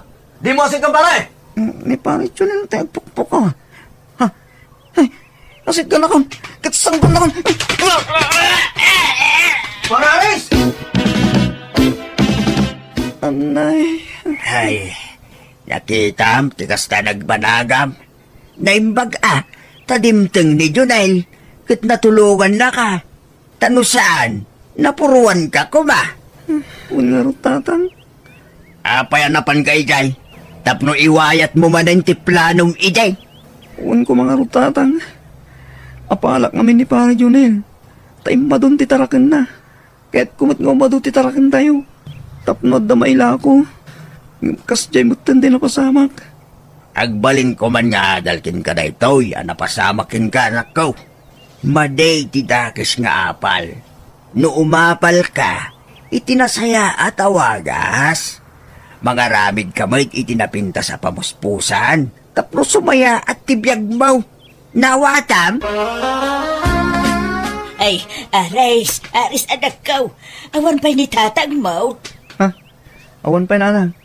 Dimo asit kan pare. Ni Pare Jonel ti agpukpok, a. Ha? Ay, asit ka nakon. Ket sangkon nakon. Pare Aris! Anay. Ay, nakitam ti kasta nagbanagam. Naimbag a, ta dimteng ni Jonel, ket natulongannaka. Ta no saan, napuruanka koma. Wen ngarud, Tatang. Apay a napanka idiay? Tapno iwayatmo manen ti planom idiay. Wen koma ngarud, Tatang. Apalak ngamin ni Pare Jonel. ta immadon ti tarakenna. Kayatko met nga umado ti tarakentayo tapno adda mailako. Ngem kasdiay metten ti napasamak. Agbalinko man nga adal kenka daytoy a napasamak kenka, anakko. Madi ti dakes nga apal. No umapalka iti nasayaat a wagas, mangaramidka met iti napintas a pamuspusan tapno sumayaat ti biagmo. Nawatam? Ay, aris, aris, anakko. Awan pay ni tatangmo. Ha? Awan pay, nana.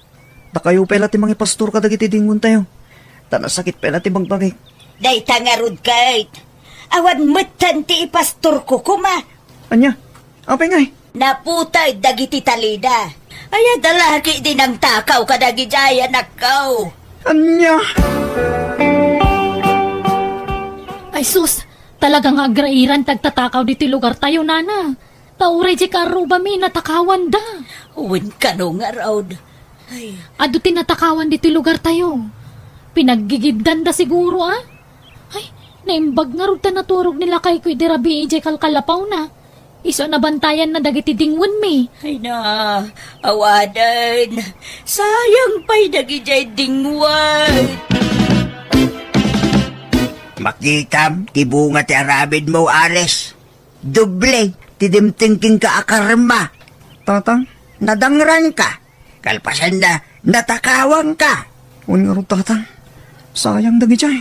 Dakayo pay la ti mangipastor kadagiti dingontayo. Ta nasakit pay la ti bagbagik. Dayta ngarud ket, awan metten ti ipastorko koma. Ania? Apay ngay? Naputeg dagiti talina. Aya dalaki di nangtakaw kadagiti anakko. Ania? Ay sus, talaga nga agrairan ti agtatakaw ditoy lugartayo, nana. Ta uray diay kaarrubami, natakawanda. Wen kano ngarud. Ay. Adu ti natakawan ditoy lugartayo. Pinaggigibdanda siguro, a? Ay, naimbag ngarud ta naturog ni lakayko idi rabii diay kalkalapawna. Isu a nabantayanna dagiti dingwenmi. Ay na, awanen. Sayang pay dagidiay dingwen. Makitam ti bunga ti aramidmo, Aris. Doble ti dimteng kenka a karma. Tatang? Nadangranka. Kalpasanna, natakawanka. Wen ngarud, Tatang. Sayang dagidiay.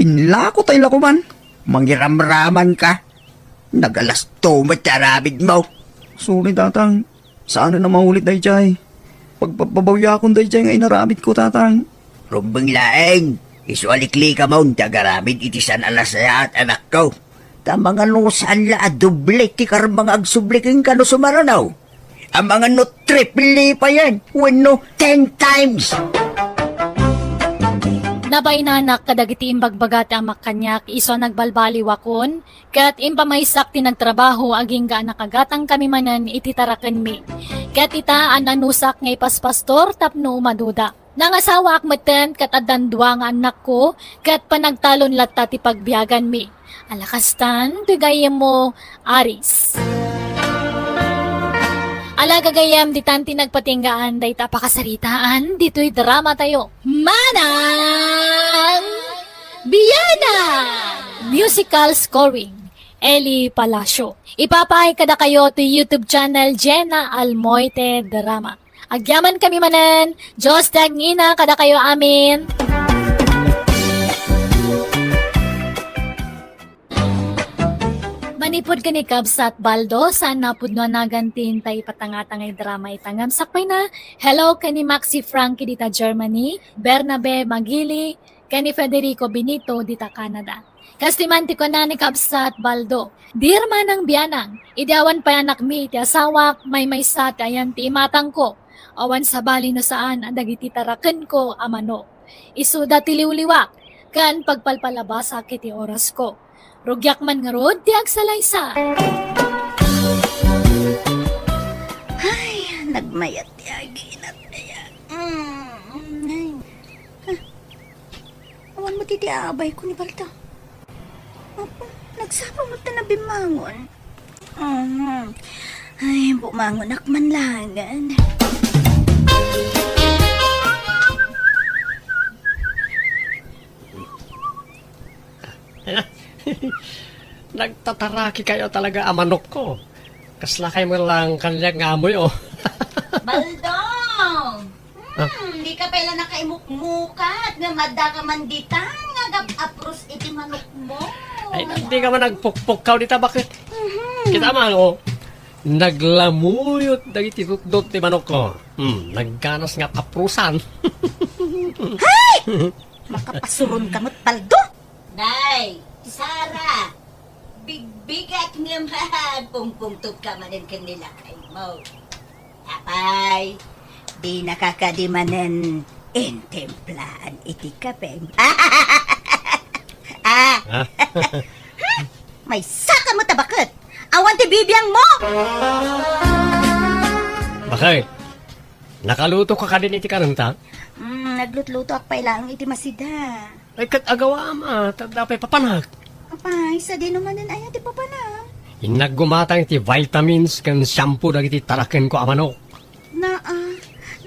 Inlako ta inlako man. Mangiramramanka. Nagalasto met ti aramidmo. Sorry, Tatang. Saanen a maulit daydiay. Pagpabbabawiakon daydiay nga inaramidko, Tatang. Rumbeng laeng, isu a liklikamon ti agaramid iti saan a nasayaat, anakko. Ta mangano saan la a doble ti karma nga agsubli kenka no sumarano? A mangano triple payen wenno ten times? Nabainanak kadagiti imbagbaga ti amak kaniak isu a nagbalbaliwakon, ket impamaysak ti nagtrabaho agingga a nakagatangkami manen iti tarakenmi. Ket ita, an-annusak nga ipaspastor tapno umadoda. Nangasawaak metten ket addan dua nga annakko, ket panagtalon latta ti pagbiaganmi. Ala kastan, toy gayyemmo, Aris. Ala gagayyem, ditan ti nagpatinggaan dayta a pakasaritaan ditoy dramatayo. Manang Biana! Musical scoring, Eli Palacio. Ipapaay kadakayo ti YouTube channel Jenna Almoite Drama. Agyamankami manen, Dios ti agngina kadakayo amin. Manipud ken ni Kabsat Baldo, saan a pudno a nagan ti intay ipatangtangay drama ita ngem sakbayna, hello ken ni Maxi Frankie dita Germany, Bernabe Magili, ken ni Federico Benito dita Canada. Kas ti man ti kuna ni Kabsat Baldo, "Dear Manang Bianang, idi awan pay anakmi iti asawak, maymaysa ti ayan ti imatangko. Awan sabali no saan a dagiti tarakenko a manok. Isuda ti liwliwak, ken pagpalpalabasak iti orasko. Rugiak man ngarud ti agsalaysa." Ay, nagmayat ti aginat kaya. Mm, ay. Ah, awan met iti aabayko ni Baldo. Apo, nagsapa met ta nabimmangon. Mm. Ay, bumangonak man laengen. Nagtataraki kayo talaga a manokko. Kasla kay mo lang kaniak nga amoy, oh. Baldo! Ah. Hmm, di ka pay la nakaimukmukat nga madda ka man ditan nga agap-apros iti manokmo. Ay, di ka man nagpukpukkaw dita, bakit? Mhm. Kita man, oh. Naglamuyot dagiti tutdot ti manokko. Hmm, nagganas nga aprusan. Hay! Makapasuron ka met, Baldo! Nay, Sara, bigbigak ngem agpungpungtot ka manen ken ni lakaymo. Apay, dinaka kadi manen intimplaan iti kape? Ah! Ah? Maysa ka met a baket! Awan ti bibiangmo! Bakay, nakaluto ka kadin iti karenta? Mm, naglutlutoak pay laeng iti masida. Ay, ket agawaam a, ta adda pay papanak. Apay, sadino manen aya ti papanam? Innak gumatang iti vitamins ken shampoo dagiti tarakenko a manok. Naa,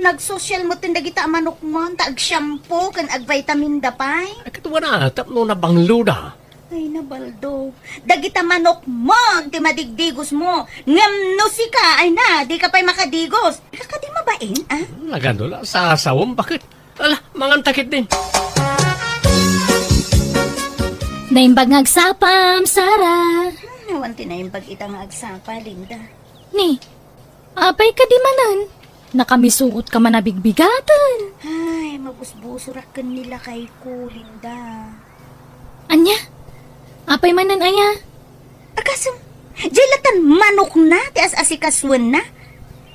nagsosyal metten dagita a manokmon ta agshampoo ken agvitamin da pay. Ay, ket wana, tapno nabangloda. Ay, na, Baldo. Dagita manokmon ti madigdigosmo. Ngem no sika, ay na, dika pay makadigos. Dika kadi mabain, a? Nagano la, sasawem, baket? Ala, manganta ketdin. Naimbag nga agsapam, Sara. Hmm, awan ti naimbag ita nga agsapa, Linda. Ni, apay kadi manen? Nakamisuot ka man a bigbigaten. Ay, mabusbusorak ken ni lakayko, Linda. Ania? Apay manen aya? Agasem, diay latan manokna ti as-asikasuenna.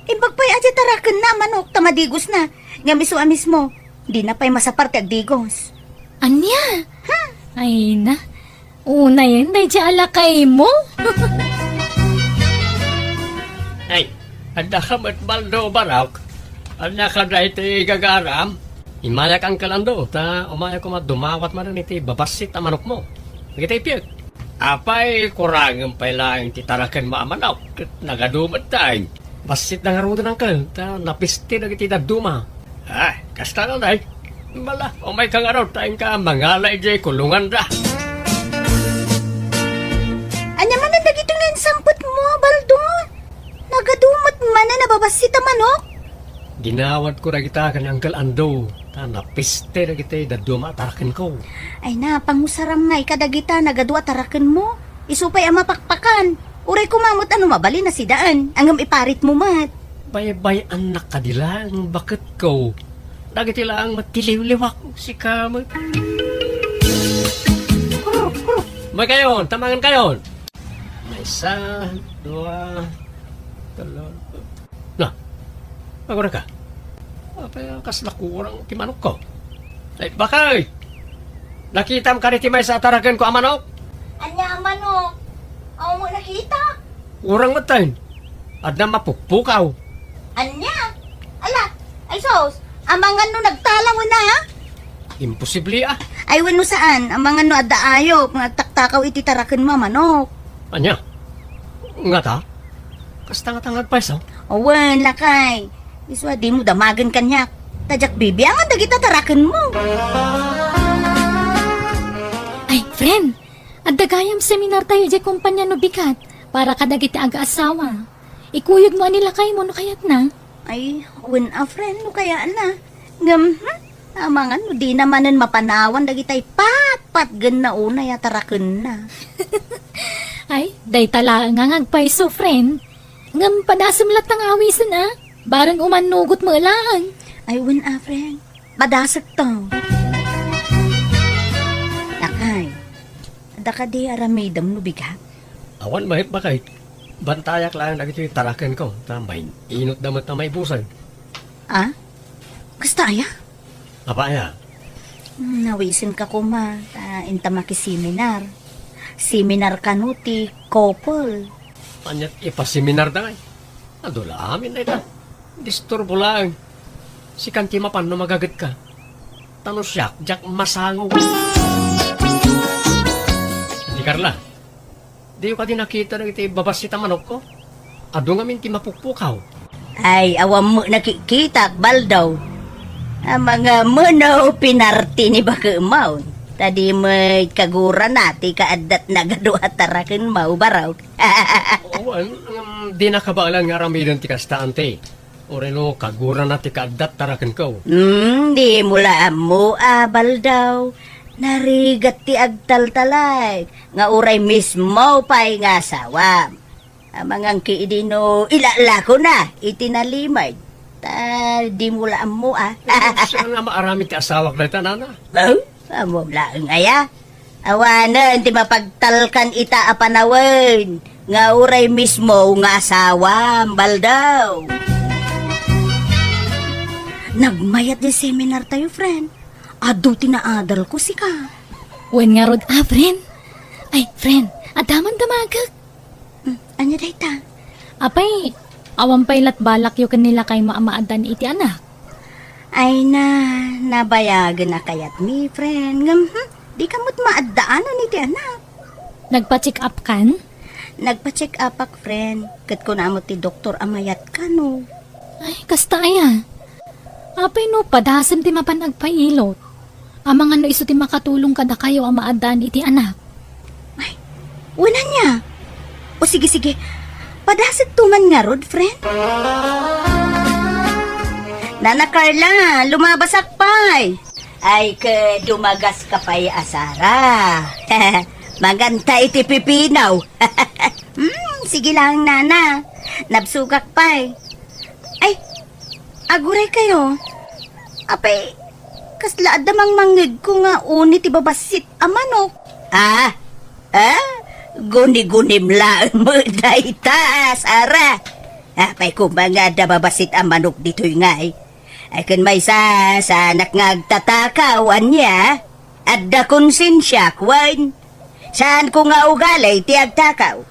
Imbag pay a diay tarakenna a manok ta madigosna. Ngem isu a mismo, dina pay masapar ti agdigos. Ania? Hmm. Ay na, unayen daydiay a lakaymo. Ay, adda ka met, Baldo, Barok? Ania kadi ti gagaram? Immayak, Uncle Ando, ta umayak koma dumawat manen iti babassit a manokmo. Dagiti piek. Apay, kurangem pay laeng ti tarakenmo a manok, ket nagadu met tayo. Bassit na ngaruden, Uncle, ta napiste dagiti dadduma. Ah, kasta ngay. Bala, umayka ngarud, ta inka mangala idiay kulonganda. Ania manen dagitoy nga insampetmo, Baldo? Nagadu met manen a babassit a manok? Dinawatko dagita ken ni Uncle Ando, ta napiste dagiti dadduma a tarakenko. Ay na, pangusaram ngay kadagita nagadu a tarakenmo. Isu pay a mapakpakan. Uray koma met a no mabalin a sidaen, ngem iparitmo met. Baybay-annak kadi laeng, baketko. Dagiti laeng met ti liwliwak, sika met. Umaykayon, ta mangankayon. Maysa, dua, telo. Na, agurayka. Apay, kasla kurang ti manokko. Ay, bakay! Nakitam kadi ti maysa a tarakenko a manok? Ania a manok? Awan mo nakita? Kurang met tayo. Adda mapukpukaw. Ania? Ala, ay sus, amangan no nagtalang na, ha? Imposible, a. Ay, wenno saan, amangan no adda ayop nga agtaktakaw iti tarakenmo a manok. Ania? Ngata? Kasta ngata nga agpayso? Awan, lakay. Isu a dimo damagen kaniak. Ta diak bibiangan dagita tarakenmo. Ay, friend, adda gayam seminar tayo idiay kompania no bigat para kadagiti agaasawa. Ikuyogmo a ni lakaymo no kayatna. Ay, wen a, friend, no kayatna. Ngem, hmm, amangan no dina manen mapanawan dagitay patpatgenna unay a tarakenna. Ay, dayta laeng nga agpayso, friend. Ngem padasem latta nga awisen, a. Bareng umannugot met laeng. Ay, wen a, friend. Padasek to. Lakay, adda kadi aramidem no bigat? Awan met, bakay. Bantayak laeng dagiti tarakenko, ta main-inotda met a maibusen. A? Kasta aya? Apay a? Hmm, nawisenka koma, ta inta makiseminar. Seminar kano ti couple. Aniat ipaseminarda ngay? Adu la amin dayta. Disturbo laeng. Sikan ti mapan no magagetka. Ta no siak, diak masango. Adi Carla, diyo kadi nakita dagiti babassit a manokko? Adu ngamin ti mapukpukaw. Ay, awan met nakikitak, Baldo. Amangan no pinarti ni bakemmo. Ta di met kagurana ti kaaddatna gadu a tarakenmo, Barok. Awan, ngem dina kabaelan nga aramiden ti kasta, ante. Uray no kagurana ti kaaddat tarakenko. Hmm, dimo la ammo a, Baldo. Narigat ti agtaltalay, nga uray mismo pay nga asawam. Amangan ki idi no ilalakona iti nalimed. Ta dimo la ammo a. Saan nga maaramid ti asawak dayta, nana? Huh? Ammom laeng aya? Awanen ti mapagtalkan ita a panawen nga uray mismo nga asawam, Baldo. Nagmayat ti seminar tayo, friend. Adu ti naadalko, sika. Wen ngarud a, friend. Ay, friend, adda man damagek. Hmm, ania dayta? Apay, awan pay lat balakyo ken ni lakaymo a maaddaan iti anak? Ay na, nabayagen a kayatmi, friend. Ngem, hmm, dika met maaddaanan iti anak. Nagpa-check up kan? Nagpa-check-upak, friend. Ket kunana ti doktor a mayat kano. Ay, kasta aya. Apay no padasem ti mapan agpailot? Amangan no isu ti makatulong kadakayo a maaddaan iti anak. Ay, wen ania? O sige, sige. Padasek to man ngarud, friend. Nana Carla, lumabasak pay. Ay, ke dumagas ka pay a Sara. Manganta iti pipino. Hmm, sige lang, nana. Nabsugak pay. Ay, aguray kayo. Apay, kasla adda mangmangngegko nga uni ti babassit a manok. Ah? Ah? Guni-gunim laeng met dayta, Sara. Apay koma nga adda babassit a manok ditoy ngay? Ay, ken maysa, saanak nga agtatakaw, ania? Adda konsensiak, wen? Saanko nga ugali ti agtakaw.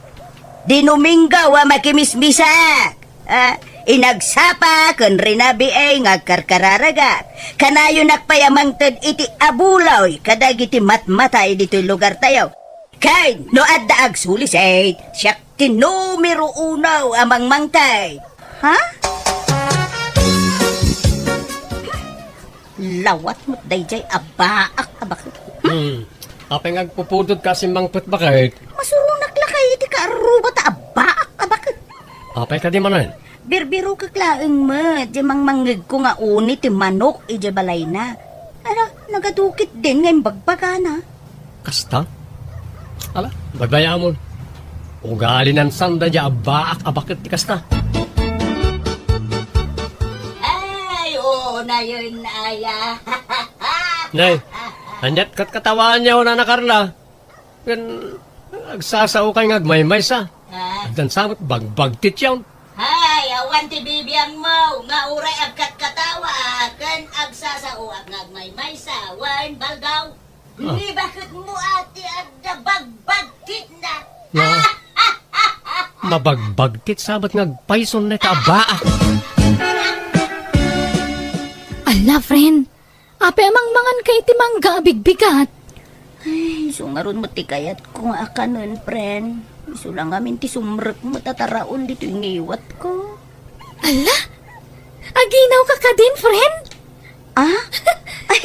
Dinuminggaw a makimismisak. Ah, inagsapa ken rinabii nga agkarkararagak. Kanayonak pay a mangted iti abuloy kadagiti matmatay ditoy lugartayo. Ken no adda agsulisit, siak ti numero uno a mangmangted. Ha? Lawat met daydiay a baak a baket. Hmm. Apay nga agpupudot ka a simmangpet, baket? Masuronak lakay iti kaarruba ta a baak a baket. Apay kadi manen? Birbirokek laeng met, diay mangmangngegko nga uni ti manok idiay balayna. Ala, nagadukit din nga imbagbagana. Kasta? Ala, baybayamon. Ugali nan sanda diay a baak a baket ti kasta. Ay, oo, nayon, aya. Nay, aniat katkatawaanyo, Nana Carla? Ken agsasaokay nga agmaymaysa. Ah. Addan sa met bagbagtityon. Hay, awan ti bibiangmo nga uray agkatkatawa ken agsasaoak nga agmaymaysa, wen Baldaw. Ah. Ni baket mo ati adda bagbagtitna. Na, mabagbagtit sa met nga agpayson na ita a baak. Ala, friend. Apay a mangmangan ka iti mangga a bigbigat? Ay, isu ngarud met ti kayatko nga akanen, friend. Isu la ngamin ti sumrek met a taraon ditoy ngiwatko. Ala? Aginaw ka kadin, friend? Ah? Ay,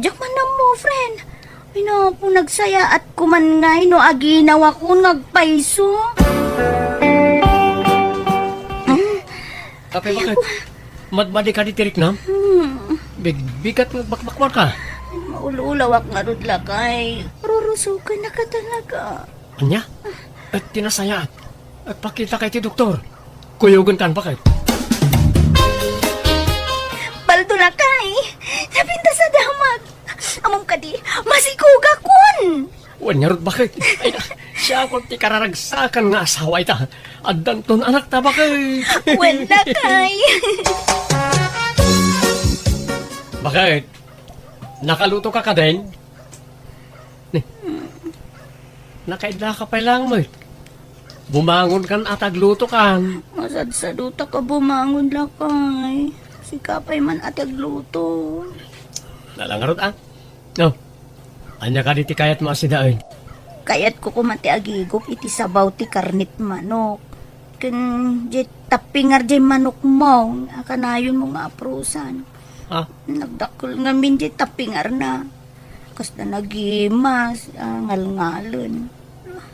diak man ammo, friend. Ay, napo, nagsayaat ko man ngay no aginaw ako nga agpayso. Mm. Apay, baket? Madmadi ka di ti riknam? Hmm. Bigbigat nga bakbakwan ka. Maululawak ngarud lakay. Rurusukan na ka talaga. Ania? Et ti nasayaat. Agpakita ka iti doktor. Kuyogen kan, baket? Baldo lakay. Napintas a damag. Amom kadi, masikugakon! Wen ngarud, baket? Ay, siakon ti kararagsakan nga asawa ita. Addanton anakta, baket? Wen lakay. Baket? Nakaluto ka kadin? Ni, nakaidda ka pay lang met. Bumangon kan a tagluto kan. Masadsadutak a bumangon lakay. Sika pay man a tagluto. Nalangarot, ah. No. Ania kadi ti kayatmo a sidaen? Kayatko koma ti agigup iti sabaw ti karnit manok. Ken diay tappingar diay manokmo, a kanayonmo nga aprusan. Ah? Nagdakkel ngamin diay tappingarna. Kasla nagimas, ah, ngalngalen.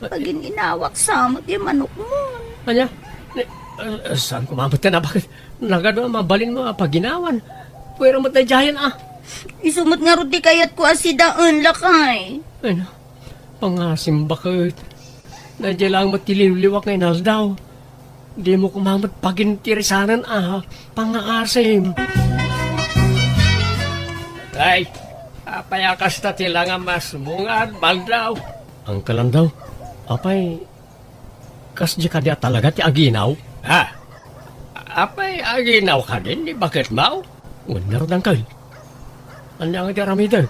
Pagin-inawak sa met diay manokmo. Ania? Ni, ah, saan ko mamatyan a baket? Nagadu a mabalinmo a paginawan. Puwera met daydiayen, ah. Isu met ngarud ti kayatko a sidaen, lakay. Ay, na. Pangasim, baket. Daydiay lang met ti liwliwak nga inaldaw. Dimo koma met pagintirisanen a pangaasim. Ay, apay a kasta ti langamasmo nga agbaldaw? Angkalan daw, apay, kasdi kadi a talaga ti aginaw? Ha? Apay, aginaw kadin ni baketmo? Wen ngarud, angkel. Ania nga di aramidek?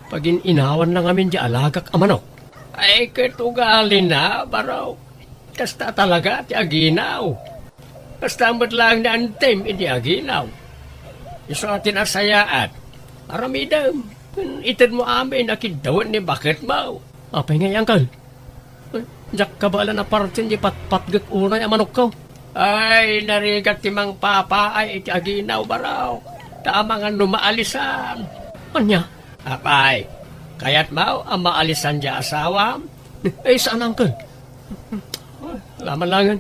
Pagin-inawanna ngamin di alagak a manok. Ay, ket ugalina, baro. Kasta talaga ti aginaw. Kasta met laeng ni Antim idi aginaw. Isu a ti nasayaat. Aramidem. Itedmo amin a kiddawen ni baketmo. Apay ngay, angkel? Diak kabaelan a partien ti patpatgek unay a manokko. Ay, narigat ti mangpapaay iti aginaw, Barok. Ta amangan no maalisan. Ania? Apay, kayatmo a maalisan ti asawam? Ay, saan, uncle? Laman langen.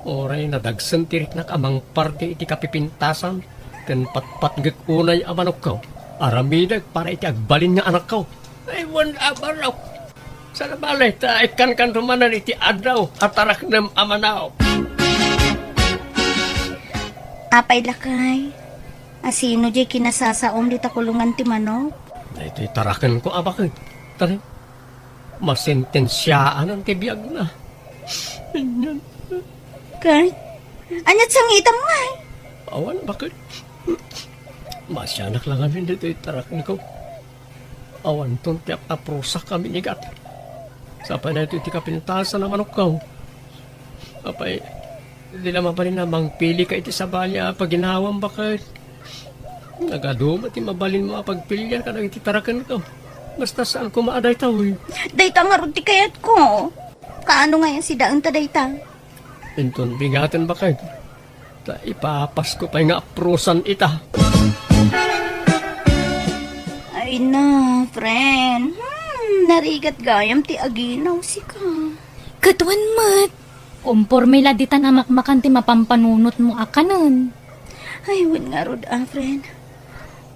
Uray nadagsen ti riknak a mangparte iti kapipintasan ken patpatgek unay a manokko. Aramidek para iti agbalin nga anakko. Ay, wen a, Barok. Saan a bale, ta ikkankanto manen iti addaw a taraknem a manok. Apay, lakay, a sino diay kinasasaom dita kulongan ti manok? Daytoy tarakenko a baket. Tara, masentensiaanan ti biagna. Ania? Kurt, ania't sangitam ngay? Awan, baket. Masianak la ngamin ditoy tarakenko. Awanton ti ap-aprusak a minigat. Sapay daytoy ti kapintasan a manokko. Apay, di la mabalin a mangpilika iti sabali a paginawam, baket. Nagadu met ti mabalinmo a pagpilian kadagiti tarakenko. Basta saan koma a daytoy. Dayta ngarud ti kayatko. Kaano ngay a sidaenta dayta? Inton bigaten, baket. Ta ipapasko pay nga aprusan ita. Ay na, friend. Hmm, narigat gayam ti aginaw sika. Ket wen met, kumporme la ditan a makmakan ti mapampanunotmo a kanen. Ay, wen ngarud a, friend.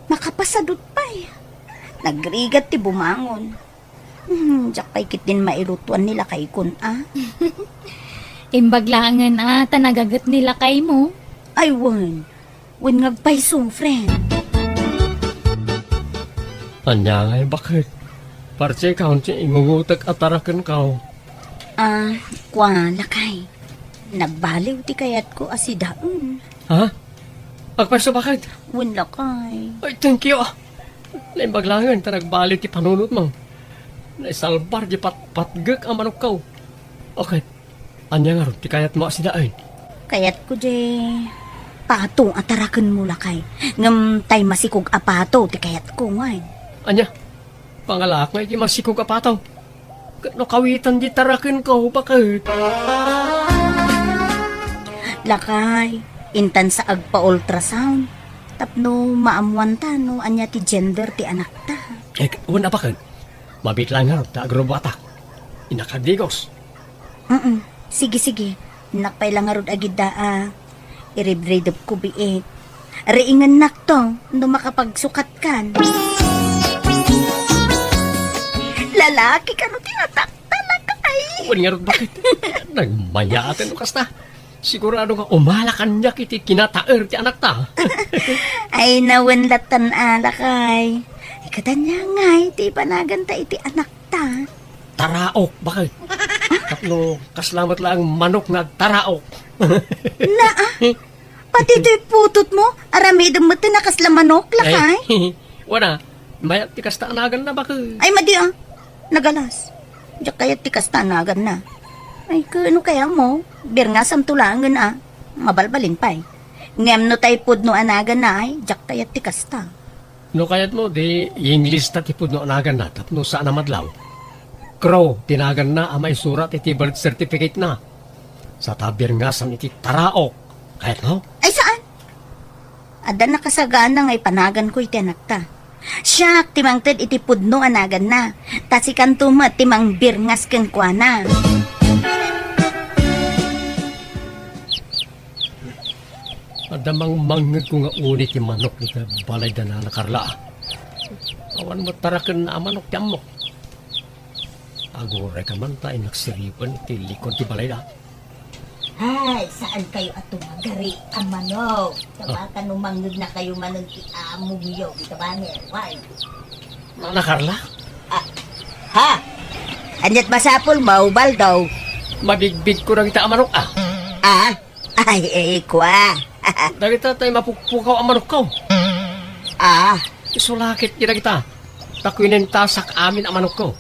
Makapasadut pay. Nagrigat ti bumangon. Hmm, diak pay ketdin mailutuan ni lakaykon a. Imbag laengen a, ta nagaget ni lakaymo. Ay, wen. Wen nga agpayso, friend. Ania ngay, baket? Parti kaon ti ingungotek a tarakenko. Ah, kua, lakay. Nagbaliw ti kayatko a sidaen. Ha? Agpayso, baket? Wen, lakay. Ay, thank you, ah. Naimbag laengen ta nagbaliw ti panunotmo. Naisalbar ti patpatgek a manokko. Okay. Ania ngarud ti kayatmo a sidaen? Kayatko di pato a tarakenmo, lakay. Ngem tay masikog a pato ti kayatko, ngay. Ania? Pangalaak nga iti masikog a pato. Ket no kawitan di tarakenko, baket? Lakay, intan sa agpa-ultrasound. Tapno maammuanta no ania ti gender ti anakta. Eh, wen a, baket. Mabiit laeng ngarud ta agrobatak. Innak agdigos. Mm, sige, sige. Innak pay la ngarud agidda a iribridepko biit. Riingennakto no makapagsukatkan. Lalaki kano ti atakta, lakay? Wen ngarud, baket? Nagmayaten no kasta. Sigurado nga umala kaniak iti kinataer ti anakta. Ay, na wen lattan a, lakay. Ay, ket ania ngay ti ipanaganta iti anakta? Taraok, baket. Tapno kasla met laeng manok nga agtaraok. Naa, pati toy putotmo, aramidem met ti nakasla manok, lakay? Ay, wen a, mayat ti kasta a naganna, baket. Ay, madi a. Nagalas. Diak kayat ti kasta a naganna. Ay, ket no kayatmo, birngasamto laengen a. Mabalbalin pay. Ngem no tay pudno a naganna, ay, diak kayat ti kasta. No kayatmo, di inglista ti pudno a naganna tapno saan a madlaw. Crow ti naganna a maisurat iti birth certificate-na. Sa ta birngasam iti taraok. Kayatmo? Ay, saan? Adda nakasagana nga ipanaganko iti anakta. Siak ti mangted iti pudno a naganna. Ta sikanto met ti mangbirngas kenkuana. Adda mangmangngegko nga uni ti manok iti balayda Nana Carla. Awan met tarakenna a manok ti ammok. Aguray ka man ta innak siripen iti likod ti balayda. Ay, saan kayo a tumagari a manok? Tabaka no mangngegna kayo manen ti amongyo, ita baner, why? Nana Carla? Ah, ha? Aniat masapul, maubal daw. Mabigbigko dagita a manok, ah. Ah? Ay, eh, kua. Dagita tay mapukpukaw a manokko. Ah? Isu la ketdi dagita. Ta kuinentasak amin a manokko.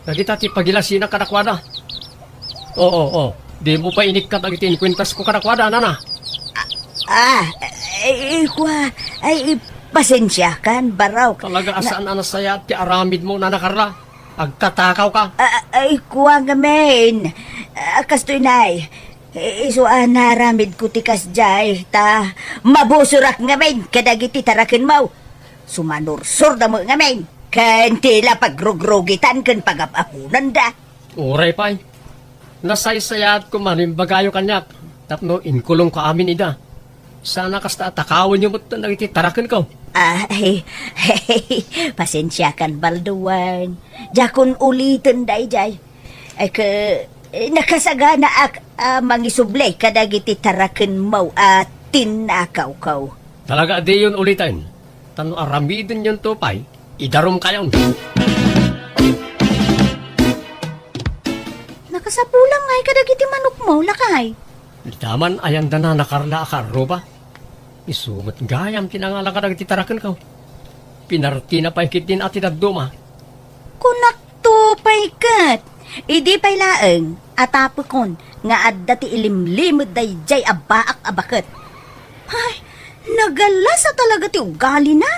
Dagita ti pagilasinak kadakuada. Oo, oo. Dimo pay inikkat dagiti inkuentasko kadakuada, nana. Ah, eh, eh, kua. Ay, eh, pasensiakan, Barok. Talaga a saan a nasayaat ti aramidmo, Nana Carla. Agtatakawka. A-, ay, kua ngamin. A, kastoy, Nay. I-, isu a naaramidko ti kasdiay, ta mabusorak ngamin kadagiti tarakenmo. Sumanursorda met ngamin, ken ti la pagrugrugitan ken pagap-aponanda. Uray pay. Nasaysayaat koma no imbagayo kaniak tapno inkulongko amin ida. Sana kasta a takawenyo met dagiti tarakenko. Ay, pasensiakan, Baldo wen. Diakon uliten daydiay. Ay, ke, eh, nakasaganaak a mangisubli kadagiti tarakenmo a tinnakawko. Talaga a diyon uliten. Tano aramidenyonto pay, idarumkayon. Nakasapulam ngay kadagiti manokmo, lakay. Dita man ayanda nanakarla a karruba. Isu met gayam ti nangala kadagiti tarakenko. Pinartina pay ketdin a ti dadduma. Kunakto pay ket, idi pay laeng a tapekon nga adda ti ilimlimed daydiay a baak a baket. Ay, nagalasa talaga ti ugalina.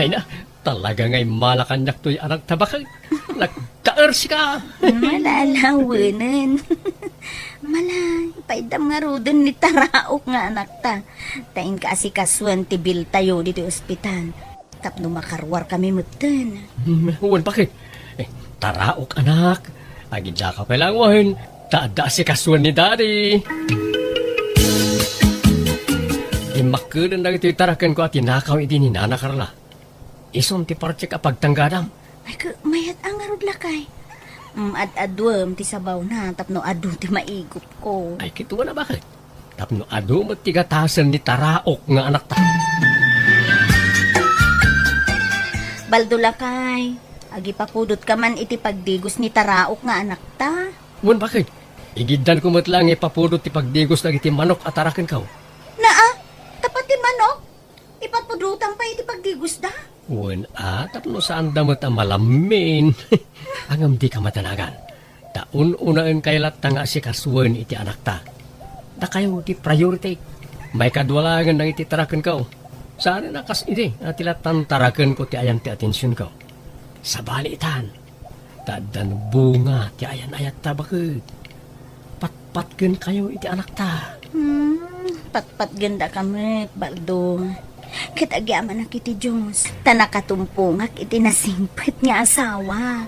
Ay na, talaga nga immala kaniak toy anak ta baket. Nagtaersika. Malalawanen. Malay, paiddam ngaruden ni taraok nga anakta. Ta inka asikasuen ti biltayo ditoy ospital. Tapno makaruarkami metten. Hmm, wen, baket. Eh, taraok, anak. Agidaka pay laeng wen, ta adda asikasuen ni Daddy. Dimmakkeden dagitoy tarakenko a tinakaw idi ni Nana Carla. Isun ti partek a pagtanggadam. Ay, ke, mayat a ngarud, lakay. Mm, ad-aduem ti sabawna tapno adu ti maigupko. Ay, kitaem a, baket. Tapno adu met ti gatasen ni taraok nga anakta. Baldo, lakay, agipapudotka man iti pagdigos ni taraok nga anakta. Wen, baket. Igiddanko met laeng nga ipapudot ti pagdigos dagiti manok a tarakenko. Naa, ta pati manok? Ipapudotam pay iti pagdigosda? Wen a, tapno saanda met a malammin. Ngem dika madanagan. Ta un-unaenkayo latta nga asikasuen iti anakta. Dakayo ti priority. Maikadua laengen dagiti tarakenko. Saan a kas idi a ti lattan tarakenko ti ayan ti atensionko. Sabali itan. Ta addan bunga ti ayan-ayatta, baket. Patpatgenkayo iti anakta. Hmm, patpatgendaka met, Baldo. Ket agyamanak iti Dios, ta nakatumpongak iti nasingpet nga asawa.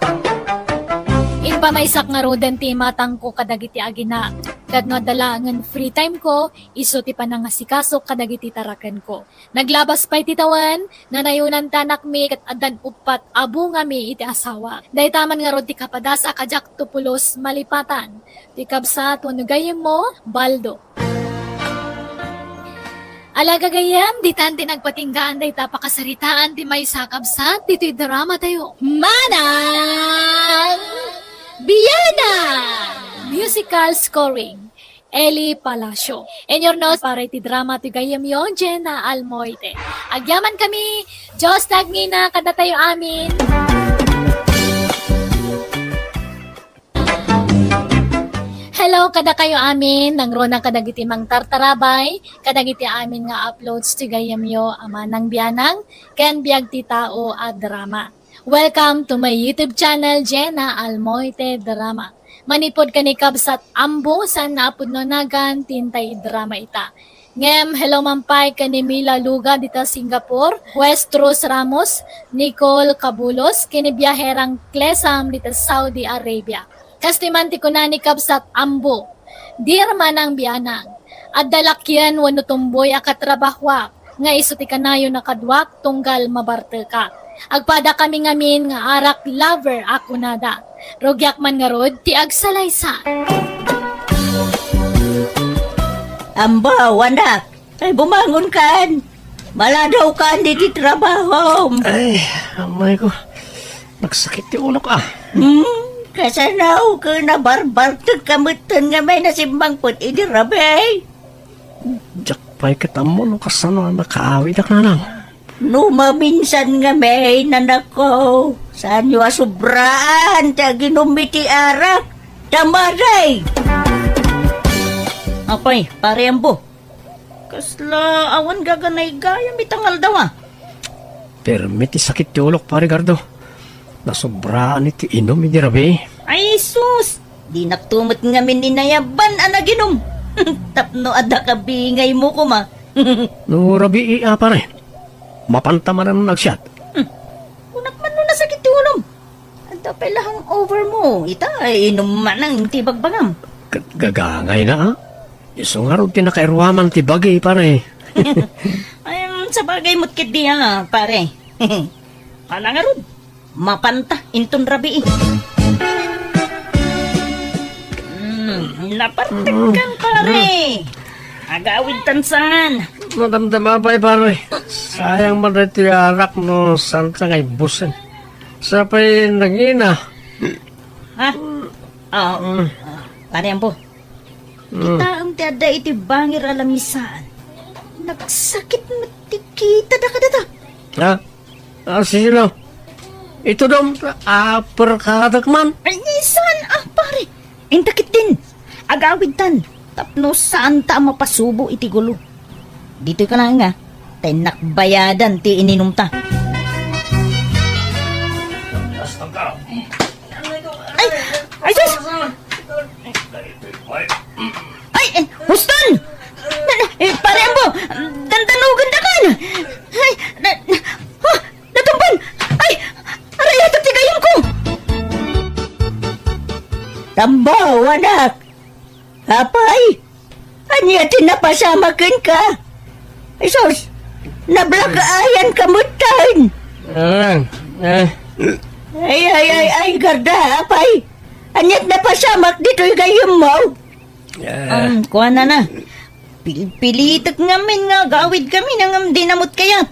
Impamaysak ngaruden ti imatangko kadagiti agina, ket no adda laengen free time ko, isu ti panangasikasok kadagiti tarakenko. Naglabas pay ti tawen, nanayonan ti anakmi ket addan uppat a bungami iti asawak. Dayta man ngarud ti kapadas a kadiakto pulos malipatan. Ti kabsat wenno gayyemmo, Baldo. Ala gagayyem, ditan ti nagpatinggaan dayta pakasaritaan ti maysa a kabsat ditoy dramatayo. Manang Biana! Musical scoring. Eli Palacio. Inyurnos para iti drama ti gayyemyo, Jenna Almoite. Agyamankami, Dios ti agngina kadatayo amin. Hello kadakayo amin, nangruna kadagiti mangtartarabay kadagiti amin nga uploads ti gayyemyo a Manang Bianang ken Biag ti Tao a drama. Welcome to my YouTube channel, Jenna Almoite Drama. Manipud ken ni Kabsat Ambo, saan nga a pudno nagan ti intay idrama ita. Ngem, hello man pay ken ni Mila Luga dita Singapore, West Rose Ramos, Nicole Cabulos, ken ni Biaherang Klesam dita Saudi Arabia. Kastoy man ti kuna ni Kabsat Ambo, Dear Manang Bianang, adda lakien wenno tumboy a katrabahoak nga isu ti kanayon a kaduak tunggal mabartekak. Agpadakami ngamin nga arak lover a kunada. Rugiak man ngarud ti agsalaysa. Ambaw, anak, ay bumangonkan. Maladawkan diti trabahom. Ay, amay ko. Nagsakit ti ulok, ah. Hmm, kasano ket nabarbartek ka metten nga may nasimmangpet idi rabii? Diak pay ket ammo no kasano a nakaawid a kanang. No maminsan nga may nanako, saanyo a sobraan ti aginum iti arak. Tamaday! Apay, Pare Ambo, kasla awan gaganaygayam ita nga aldaw, ah. Permi ti sakit ti ulok, Pare Gardo. Nasobraan iti inum idi rabii. Ay, sus! Dinakto met ngamin inayaban a naginum. Tapno adda kabingaymo koma. No rabii a, pare, mapanta manen agsiat. Hmm. Kunak man no nasakit ti ulom. Adda pay la hangover mo. Ita, ay, inum manen ti bagbagam. Ket gagangayna, a? Isu ngarud ti nakairuaman ti bagi, pare. Ay, mm, sabagay met ketdi, a, pare. Ala ngarud, mapanta inton rabii. Mm, napartekkan, pare. Agawidtan saan. Madamdama pay, pare. Sayang man daytoy arak no saan ta nga ibbusen. Sa pay nangina. Ha? Ah, ah, pare Ambo. Mm. Kitaem ti adda iti bangir a lamisaan. Nagsakit met ti kitada kadata. Ha? Ah, sino? Itudom, aperkadak man. Ay, saan a, pare? Inta ketdin. Agawidtan. Tapno saan ta a mapasubo iti gulo. Ditoy ka laeng, a. Ta innak bayadan ti ininumta. Ay! Ay, sus! Ay, eh, Huston! Na, na, eh, pare Ambo, dandanugendakan! Ay, na, na, ah, natumban! Ay, arayata ti gayamko! Tambaw, anak! Apay, ania ti napasamak kenka? Ay, sus, nablack-eyan ka metten. Ah, eh. Ay, ay, ay, ay, Garda, apay. Ania ti napasamak ditoy gayyemmo? Ah. Um, kuana na. Pilpilitek ngamin nga agawidkami ngem di met kayat.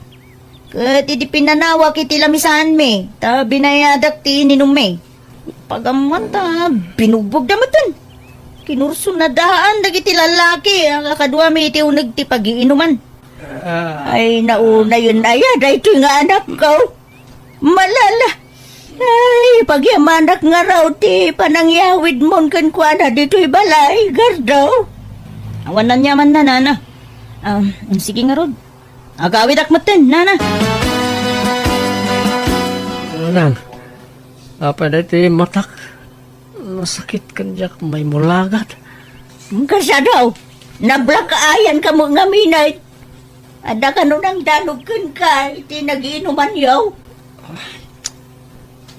Ket idi pinanawak iti lamisaanmi, ta binayadak ti ininummi. Pagammoan ta binugbogda metten. Kinursunadaan dagiti lallaki a kakaduami iti uneg ti pagiinuman. Ah. Ay, naunayen aya daytoy nga anakko. Malala. Ay, pagyamanak ngarud ti panangyawidmon kenkuana ditoy balay, Gardo. Awan aniamanna, nana. Ah, sige ngarud. Agawidak metten, nana. Nanang, apay daytoy matak? Nasakit ken diak maimulagat. Kasano? Nablack-eyan ka met ngamin. Adda kano nangdanog kenka iti nagiinumanyo?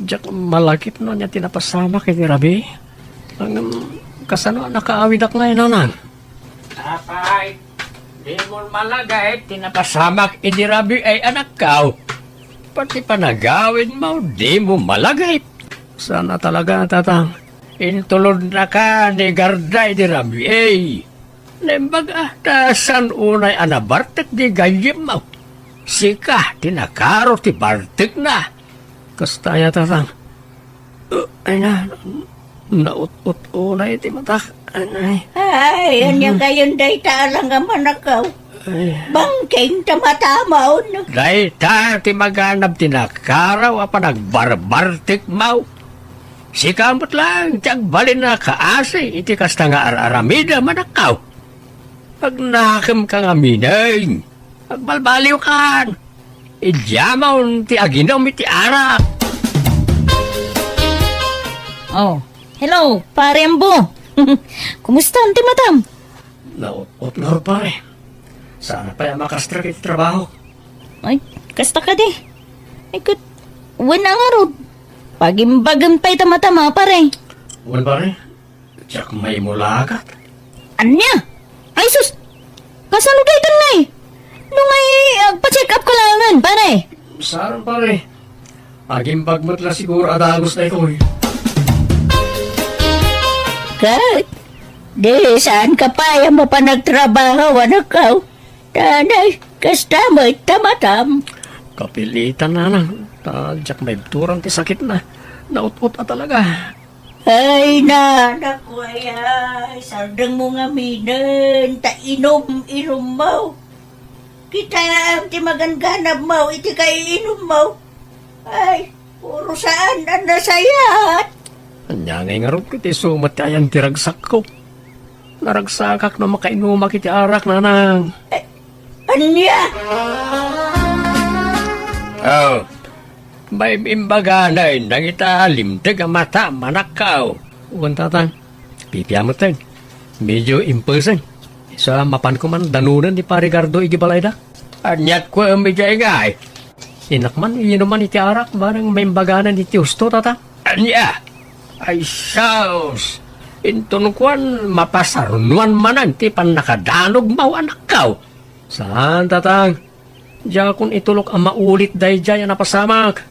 Diak malagip no ania ti napasamak idi rabii. Ngem kasano a nakaawidak ngay, nanang? Apay, dimo malagip ti napasamak idi rabii ay anakko. Pati panagawidmo, dimo malagip. Saan a talaga, tatang. Intulodnaka ni Garda idi rabii. Naimbag a ta saan unay a nabartek di gayyemmo. Sika ti nakaro ti bartekna. Kasta aya, tatang. Uh, ay na, naut-ut unay ti matak. Ay, ay. Ay, ania Mhm. kayon dayta a langamanakaw? Ay. Bangkeng ta matamon. Dayta ti maganab ti nakaraw a panagbarbartekmo. Sika met laeng ti agbalin a kaasi iti kasta nga ar-aramidem, anakko. Agnakemka ngamin. Agbalbaliwkan. Idiamon ti aginum iti arak. Oh, hello, Pare Ambo. Kumusta ti matam? Naut-ot ngarud, pare. Saan pay a makastrek iti trabaho? Ay, kasta kadi. Ay, ket, wen a ngarud. Pagimbagem pay ta matam a, pare. Wen, pare. Diak maimulagat. Ania? Ay, sus! Kasano daytan ngay? No ngay, agpa-check up ka laengen, pare. Saan, pare? Agimbag met la siguro a dagus daytoy. Ket, di saan ka pay a mapan agtrabaho, anakko? Tanay, kasta met ta matam. Kapilitan, nanang. Ta diak maibturan ti sakitna. Naut-ot a talaga. Ay, nanakko, ay, ay, sardengmo ngaminen, ta inum-inummo. Kitaem ti magangganabmo iti kaiinummo. Ay, puro saan a nasayat. Ania ngay ngarud ket isu met ti ayan ti ragsakko. Naragsakak no makainumak iti arak, nanang. Eh, ania? Oh, may imbaganen dagita limteg a mata, manakkaw. Wen, Tatang. Pipia metten. Medyo impesen. Sa mapanko man danonen ni Pare Gardo iti balayda. Aniat ko, media ingay. Innak man, inuman iti arak, bareng maimbaganen iti husto, Tatang. Ania? Ay, sus! Inton kuan, mapasarnuan manen ti pannakadanogmo, anakkaw. Saan, Tatang. Diakon itulok a maulit daydiay a napasamak.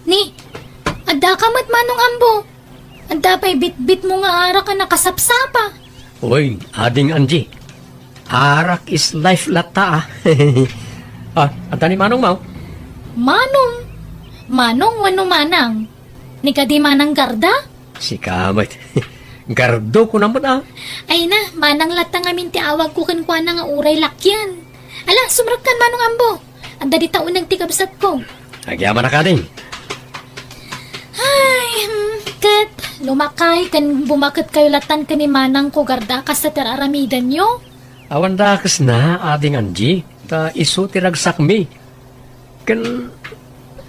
Ni, adda ka met, Manong Ambo. Adda pay bitbitmo nga arak a nakasapsapa. Uy, Ading Angie. Arak is life latta, ah. Ah, adda ni Manong mo? Manong? Manong wenno Manang? Ni kadi Manang Garda? Sika met. Gardo ko naman, ah. Ay na, Manang latta ngamin ti awag ko kenkuana nga uray lakian. Ala, sumrekkan, Manong Ambo. Adda dita uneg ti kabsatko. Agyamanak, Ading. Ay, hmm, ket lumakay ken bumaketkayo lattan ken ni Manangko Garda, kasta ti ar-aramidenyo? Awan dakesna, Ading Angie, ta isu ti ragsakmi. Ken,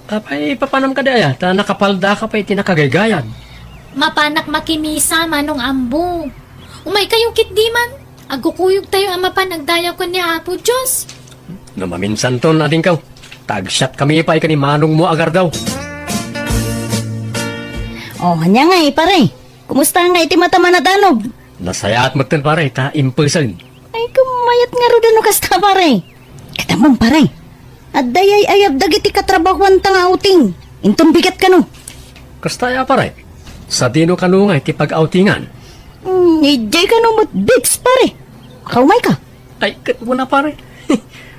apay, papanam kadi aya, ta nakapaldaka pay iti nakagaygayad? Mapanak makimisa, Manong Ambo. Umaykayo ketdi man. Agkukuyogtayo a mapan agdayawko ni Apo Dios. No maminsanton, adingko, ta agsiatkami pay ken ni manongmo a Gardaw. Oh, ania ngay, pare? Kumusta ngay ti matam a nadanog? Nasayaat metten, pare, ta impesen. Ay, kumayat ngarud no kasta, pare. Ket ammom, pare, adda ay-ayab dagiti katrabahoanta nga outing. Inton bigat kano. Kasta aya, pare? Sadino kano nga iti pag-outingan? Hmm, idiay kano met beach, pare. Kaumayka. Ay, ket kuna, pare.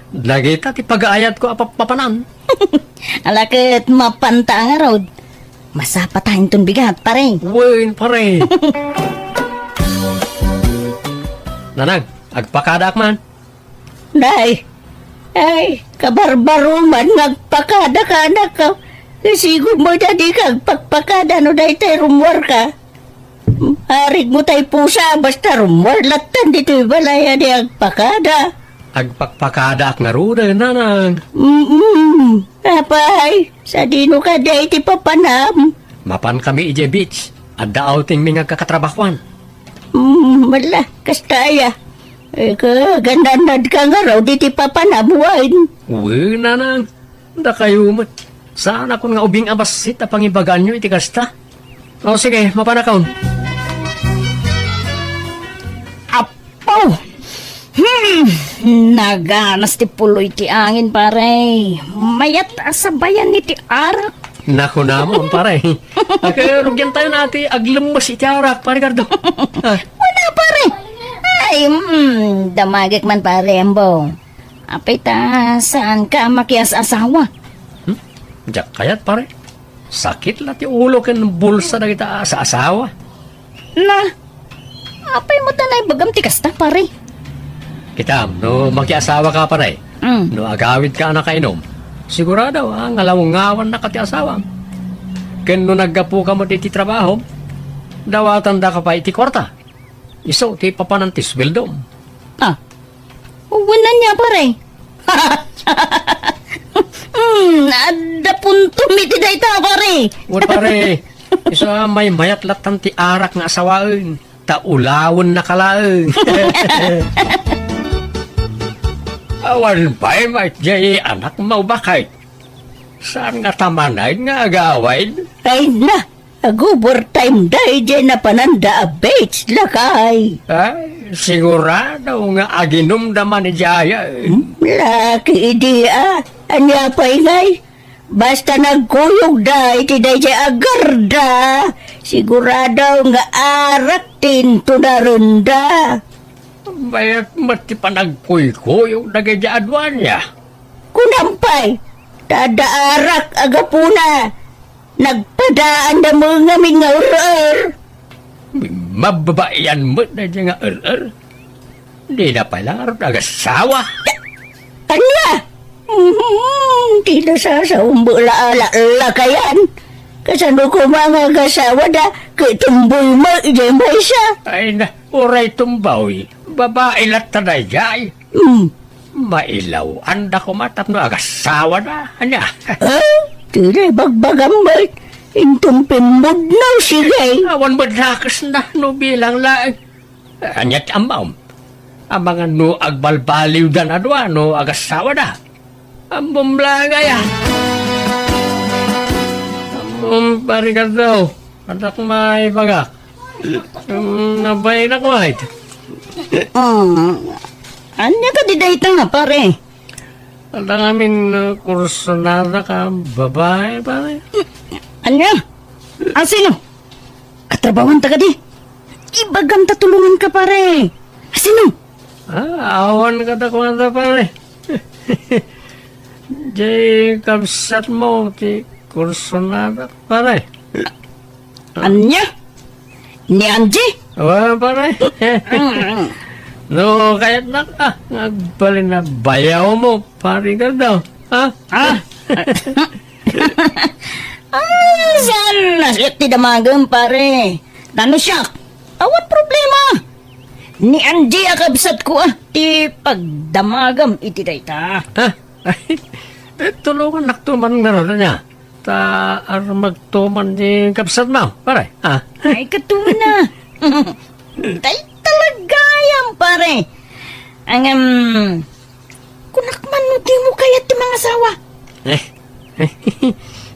Dagita ti pagaayatko a pap-, papanan. Ala ket mapanta ngarud. Masapata inton bigat, pare. Wen, pare. Nanang, agpakadaak man. Nay, ay, kabarbaro man nga agpakada ka, anak, ka. Sigud mo dadi ka agpakpakada no daytay rummuar ka. Arig mo tay pusa, basta rummuar lattan ditoy balay a di agpakada. Agpakpakadaak ngaruden, nanang. Mm-mm. Apay, sadino kadi ti papanam? Mapan kami idiay beach. Adda outing mi nga agkakatrabahoan. Mm, mala, kasta aya. Eh, ka, gananad ka nga raw, di ti papanam, wen. Wen, nanang. Dakayo met. Saanakon nga ubing a bassit a pangibagaanyo iti kasta. O, sige, mapanakon. Apo! Hmm, naganas ti puloy ti angin, pare. Mayat a sabayan iti arak. Nakunamon, pare. Ag-, rugian tayo na ti aglemmes iti arak, pare Gardo. Ah. Wala, pare. Ay, mm, damagek man, pare, ambo. Apay ta, saan ka makias-asawa? Hmm? Diak kayat, pare. Sakit la ti ulo ken bulsa dagita asa-asawa. Na, apay mo ta naibagam ti kasta, pare? Kitam, no makiasawa ka, pare, mm, no agawid ka a nakainom, sigurado, ah, nga lawngawan na ka ti asawam. Ken no naggapu ka met iti trabaho, dawatan da ka pay iti kuarta. Isu ti papanan ti sueldom. Ah, wen ania, pare? Hmm, adda puntom iti dayta, pare. Wen, pare, isu a maymayat lattan ti arak nga asawaen, ta ulawen na ka laeng. Awan pay met jay anak mo, bakay. Saan nga ta manen nga agawid? Ay na, ag-overtime da idiay napananda a beach, lakay. Ay, sigurado nga aginumda man idiay. Hmm, laki idi, ah. Ania pay ngay? Basta nagkuyogda iti daydiay a Garda, sigurado nga arak ti intunarenda. Mayat met ti panagkuykuyog dagiti aduania. Kunam pay, ta adda arak a gapuna. Nagpadaanda met ngamin nga er-er. Mababaian met daydiay nga er-er. Dina pay la ngarud agasawa. Ania? Mhm, ti nasasaom la a la-, lakayan. Kasano koma nga agasawada, Ket tumboy met idiay maysa. Ay na, uray tumboy. Babai latta daydiay. Hmm. Mailaw, anda koma tapno agassawana. Ania? Ah? Ti bagbagam met. Inton pimmudno, sige. Awan met nakesna no bilang laeng. Ania ti ammom? Amangan no agbalbaliwdan a dua no agassawana. Ammom laeng aya. Ammom, Pare Gardaw. Addak maibagak. Mm, nabayanak met. Mm. Ania kadi dayta, pare? Adda ngamin, uh, kursunada ka babai, pare. Ania? A, sino? Katrabahanta kadi? Ibagam ta tulonganka, pare. A, sino? Ah, awan kadakuada, pare. Jay kabsatmo ti kursunada, pare. Ania? Ni Angie? Wa, pare. Mm. No, kayatnak, ah, nga agbalin a bayawmo, Pare Gardaw. Ha? Ah? Ah, saan na siak ti damagem, pare? Nano siak? Awan problema. Ni Angie a kabsatko, ah, ti pagdamagam iti dayta. Ha? Tulongannakto man ngarud, ania? Ta armagto man ni kabsatmo, pare. Ah. Ay, katuna. Tay talagayam, pare. Ngem, kunak man no dimo kayat ti mangasawa. Eh.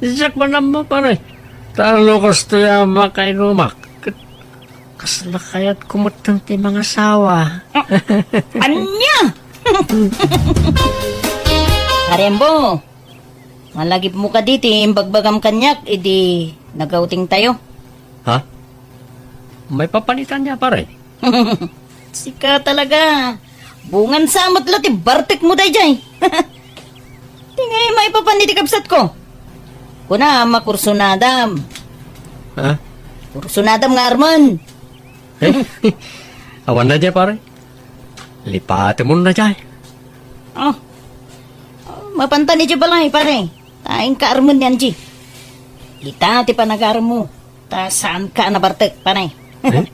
Siak man ammo, pare. Ta no kastoy a makainumak, ket kasla kayatko metten ti mangasawa. Ah, ania? Pare Ambo, malagipmo kadi ti imbagbagam kaniak idi nagawtingtayo? Ha? Maipapan ita ania, pare? Sika talaga. Bungan sa met la ti bartekmo daydiay. Ti ngay maipapan iti kabsatko. Kuna, makursunadam. Ha? Kursunadam nga armen. Eh? Awan daydiay, pare. Lipatemon daydiay. Oh. Mapantan idiay balay, pare. Ta inka armen ni Angie. Ita ti panagaremmo. Ta saanka a nabartek, pare. Eh?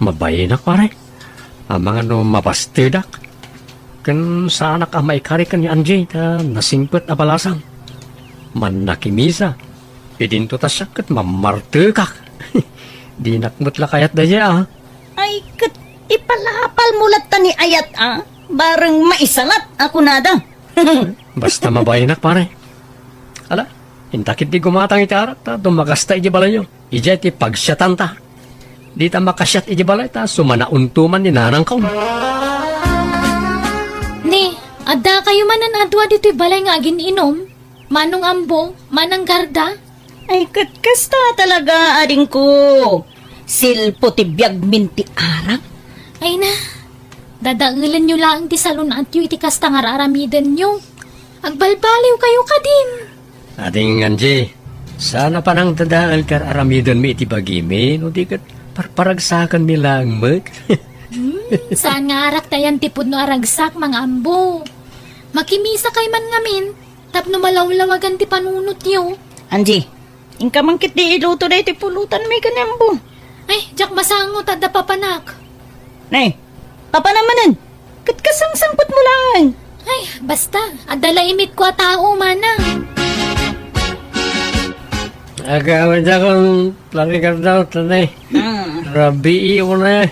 Mabayanak, pare. Amangan no mabastedak. Ken saanak a maikari ken ni Angie ta nasingpet a balasang. Mannakimisa. Idinto ta siak ket mammartekak. Dinak met la kayat daydiay, ah. Ay, ket ipalapalmo latta ni ayat, ah. Bareng maisalat a kunada. Basta mabayanak, pare. Ala, inta ketdi gumatang iti arak ta dumakasta idiay balayyo. Idiay ti pagsiatanta. Dita makasiat idiay balay ta sumanaonto man ni nanangko. Ni, addakayo manen a dua ditoy balay nga agin-inom? Manong Ambo, Manang Garda? Ay, ket kasta talaga, adingko. Silpo ti biagmin ti arak. Ay na, dadaelenyo laeng ti salun-atyo iti kasta nga ar-aramidenyo. Agbalbaliwkayo kadin. Ading Angie, saan a panangdadael ti ar-aramidenmi iti bagimi, no di ket parparagsakanmi laeng met. Hmm, saan nga arak ti ayan ti pudno a ragsak, Manang Ambo. Makimisakay man ngamin, tapno malawlawagan ti panunotyo. Angie, inka man ketdi iluto daytoy pulutanmi ken ni Ambo. Ay, diak masango ta adda papanak. Nay, papanam manen. Ket kasangsangpetmo laeng. Ay, basta, adda la imitko a tao, manang. Agawidakon, Pare Gardaw, tanay. Hmm. Rabii una.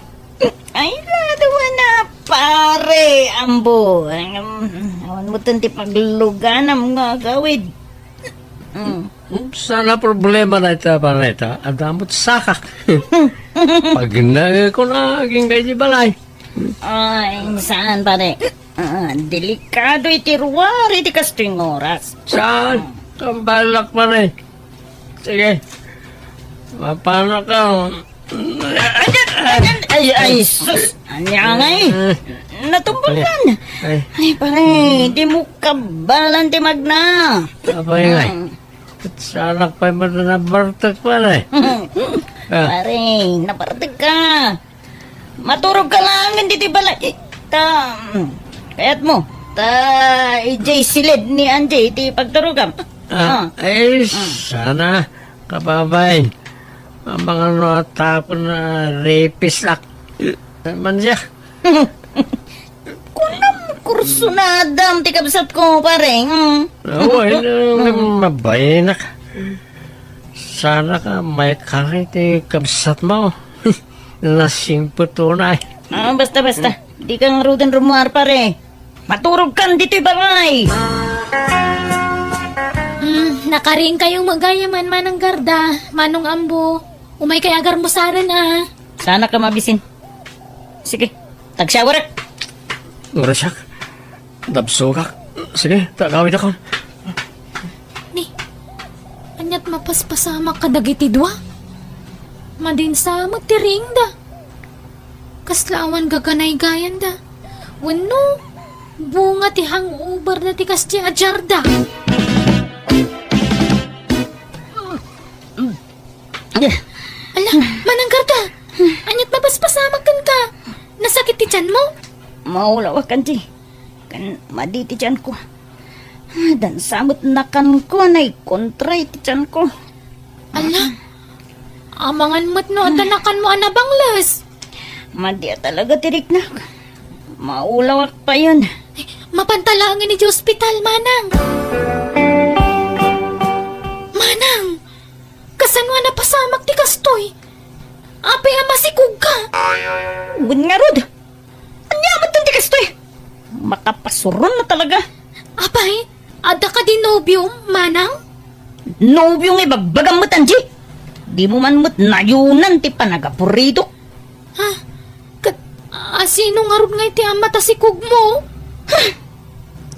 Ay, laduan na, Pare Ambo. Em, awan metten ti pagluganam nga agawid. Mm. Saan a problema dayta, Pare, ta adda met sakak. Pagnaeko na agingga iti balay. Ay, saan, Pare? Ah, delikado iti ruar iti kastoy nga oras. Saan? Kambalak, Pare. Sige. Mapanaka. Ay, ay, sus! Ania ngay? Natumbok man. Ay. Ay, pare, dimo kabalan ti magna. Apay ngay? Mm. Ket saanak pay met a nabartek, pare. Ah. Pare, nabartek ka. Maturog ka laeng ditoy balay. Ta, mm, kayatmo. Ta, idiay silid ni Angie iti pagturogam. Ah, ah. Ay, mm. Sana, kababay. Amangan no tapon a rapist ak. Mansiak. Kunam, kursunadam ti kabsatko, pare. Mm. Awan, eh, mabayanak. Sana ka maikari ti kabsatmo. Nasingpet unay. Ah, basta, basta. Dika ngaruden rummuar, pare. Maturogkan ditoy balay. Hmm, nakariingkayo met gayam, Manang Garda, Manong Ambo. Umaykay agarmusaren, a. Sana ka mabisin. Sige, tagsiawarek. Ngura siak. Dabsogak. Sige, ta agawidakon. Ni, ania't mapaspasamak kadagiti dua? Madinsa met ti riingda. Kasla awan gaganaygayanda. Wenno, bunga ti hangover da ti kasdi a diarda. Ala, Manang Garda, ania't mapaspasamak kenka? Nasakit ti tianmo? Maulawak, Angie. Ken madi ti tianko. Dansa met nakanko, naikontra iti tianko. Ala, amangan met no adda nakanmo a nabangles. Madi a talaga ti riknak. Maulawak payen. Mapanta laengen iti ospital, Manang. Manang, kasano a napasamak ti kastoy? Apay a masikogka? Wen ngarud, ania met ti kastoy? Makapasuron na talaga. Apay, adda kadi nobiom, Manang? Nobio nga ibagbagam met, Angie? Dimo man met nayonan ti panagaburidok. Ha? Ket, a, sino ngarud ngay ti ama ta sikogmo?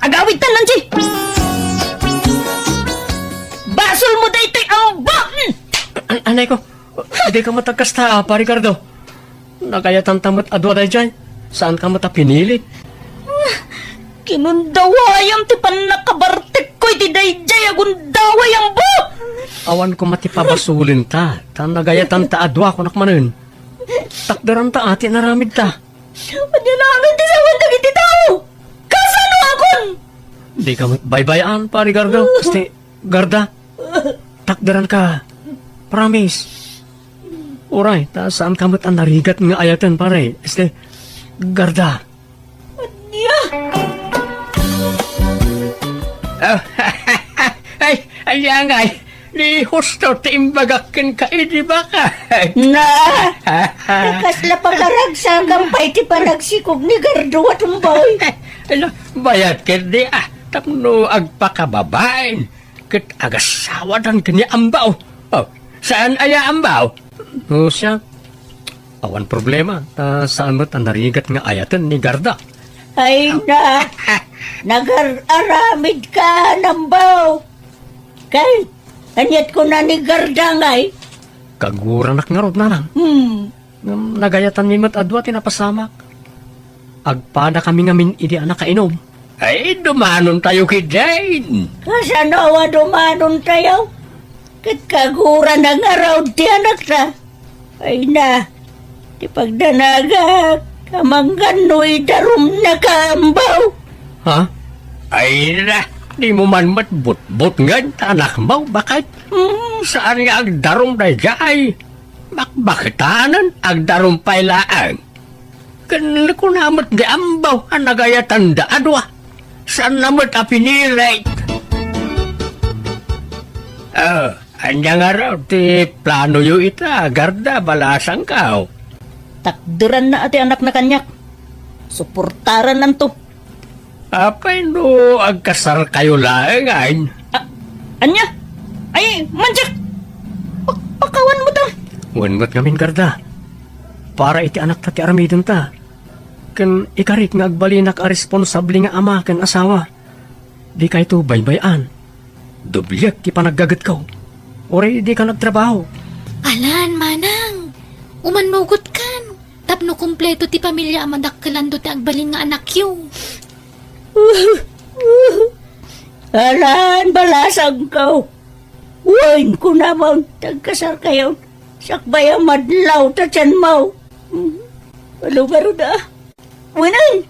Agawidtan, Angie! Basolmo daytoy, Ambo! An-, anay ko, dika met agkasta, Pare Gardo. Nagayatanta met a dua daydiay. Saanka met a pinilit. Kinundawayam ti pannakabartekko iti daydiay a gundaway, Ambo! Awan koma ti pabasolinta, ta nagayatanta a dua, kunak manen. Takderanta a ti inaramidta. Ania laengen ti sawen dagiti tao? Kasanoakon? Dika met baybay-an, Pare Gardo. Este, Garda, takderanka. Promise. Uray, ta saanka met a narigat nga ayaten, pare. Este, Garda. Ania? Ay, ania ngay, ni husto ti imbagak kenka idi, baka? Na, kasla pakaragsakam pay ti panagsikog ni Gardo a tumbay. Ala, bayat ketdi, a, tapno agpakababain ket agasawadan ken ni Ambaw. O, saan aya, Ambaw? O, siak, awan problema, ta saan met a narigat nga ayaten ni Garda. Ay na, nagar-aramidka, Ambaw. Kay, ania't kuna ni Garda ngay? Kaguranak ngarud, Nanang. Hmm. Ngem nagayatanmi met a dua ti napasamak. Agpadakami ngamin idi a nakainom. Ay, dumanontayo ketdin. Kasano a dumanontayo? Ket kagurana ngarud ti anakta. Ay na, ti pagdanagak, amangan no idarumnaka, Ambaw. Ha? Ay na, dimo man met butbutngen ta anakmo, baket? Hmm, saan nga agdarum daydiay? Bakbaketanen, agdarum pay laeng. Ken kuna met ni Ambaw a nagayatanda a dua. Saanna met a pinilit. Ah, ania ngarud ti planoyo ita, Garda, balasangko? Takderanna a ti anakna kaniak. Suportarannanto. Apay no agkasarkayo laengen? A-, ania? Ay, manjak! Pa-, pakawan mo ta! Wen met ngamin, Garda. Para iti anakta ti aramidenta. Ken ikarik nga agbalinak a responsable nga ama ken asawa. Dikayto baybay-an. Dobliek ti panaggagetko. Uray dika nagtrabaho. Alan, Manang. Umannugotkan. Tapno kompleto ti pamilia a madakkelanto ti agbalin nga anakyo. Alan, balasangko. Wen, kunamon, tagkasarkayon. Sakbay a madlaw ta tianmo. Balubaro da. Wenen,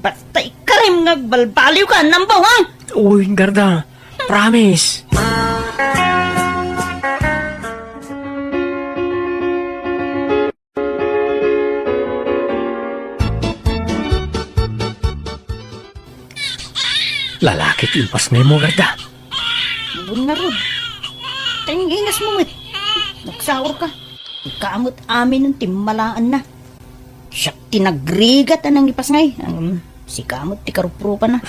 basta ikarim nga agbalbaliwka, Ambaw, ha? Uy, Garda. Promise. Lalaki ti impasngaymo, Garda. Ambon ngarud. Tanginas mo met. Nagsaor ka. Ika met amin ti malaanna. Siak ti nagrigat a nangipasngay. Ngem sika met ti karuprupana.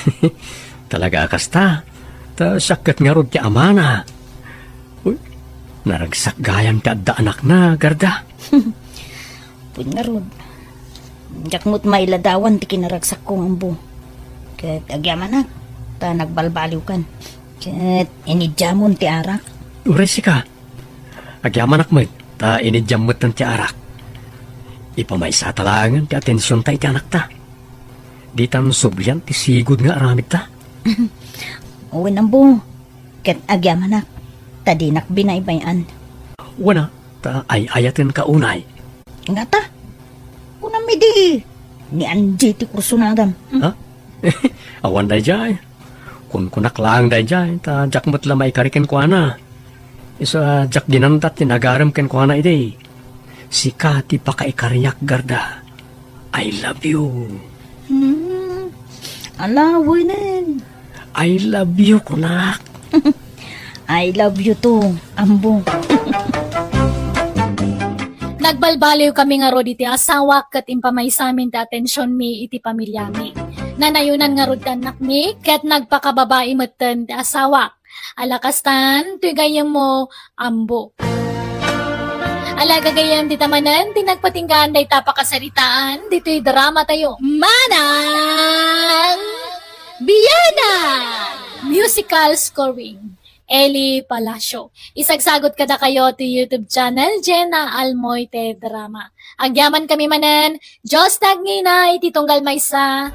Talaga a kasta. Ta siak ket ngarud ti amana. Uy, naragsak gayam ti adda anakna, Garda. Ambon ngarud. Diak met mailadawan ti kinaragsakko, Ambo. Ket agyamanak, ta nagbalbaliwkan. Ket inidiamon ti arak. Uray sika. Agyamanak met, ta inidiam metten ti arak. Ipamaysata laengen ti atensionta iti anakta. Ditan sublian ti sigud nga aramidta. Wen, Ambo. Ket agyamanak, ta dinak binaybay-an. Wen a, ta ay-ayatenka unay. Ngata? Kunam idi, ni Angie ti kursunadam. Hmm? Ha? Awan daydiay. Kunkunak laeng daydiay, ta diak met la maikari kenkuana. Isu a diak dinamdat ti nagarem kenkuana idi. Sika ti pakaikariak, Garda. I love you. Hmm. Ala, wenen. I love you, kunak. I love you too, Ambo. Nagbalbaliw kami ngarud iti asawak ket impamaysamin ti atensionmi iti pamilyami. Nanayonan ngarud ti annakmi ket nagpakababai metten ti asawak. Ala kastan, toy gayyemmo, Ambo. Ala gagayyem, dita manen ti nagpatinggaan dayta pakasaritaan ditoy dramatayo. Manang Biyanan! Musical scoring, Eli Palacio. Isagsagot kadakayo ti YouTube channel, Jenna Almoite Drama. Agyaman kami manen, Dios ti agngina iti tunggal maysa.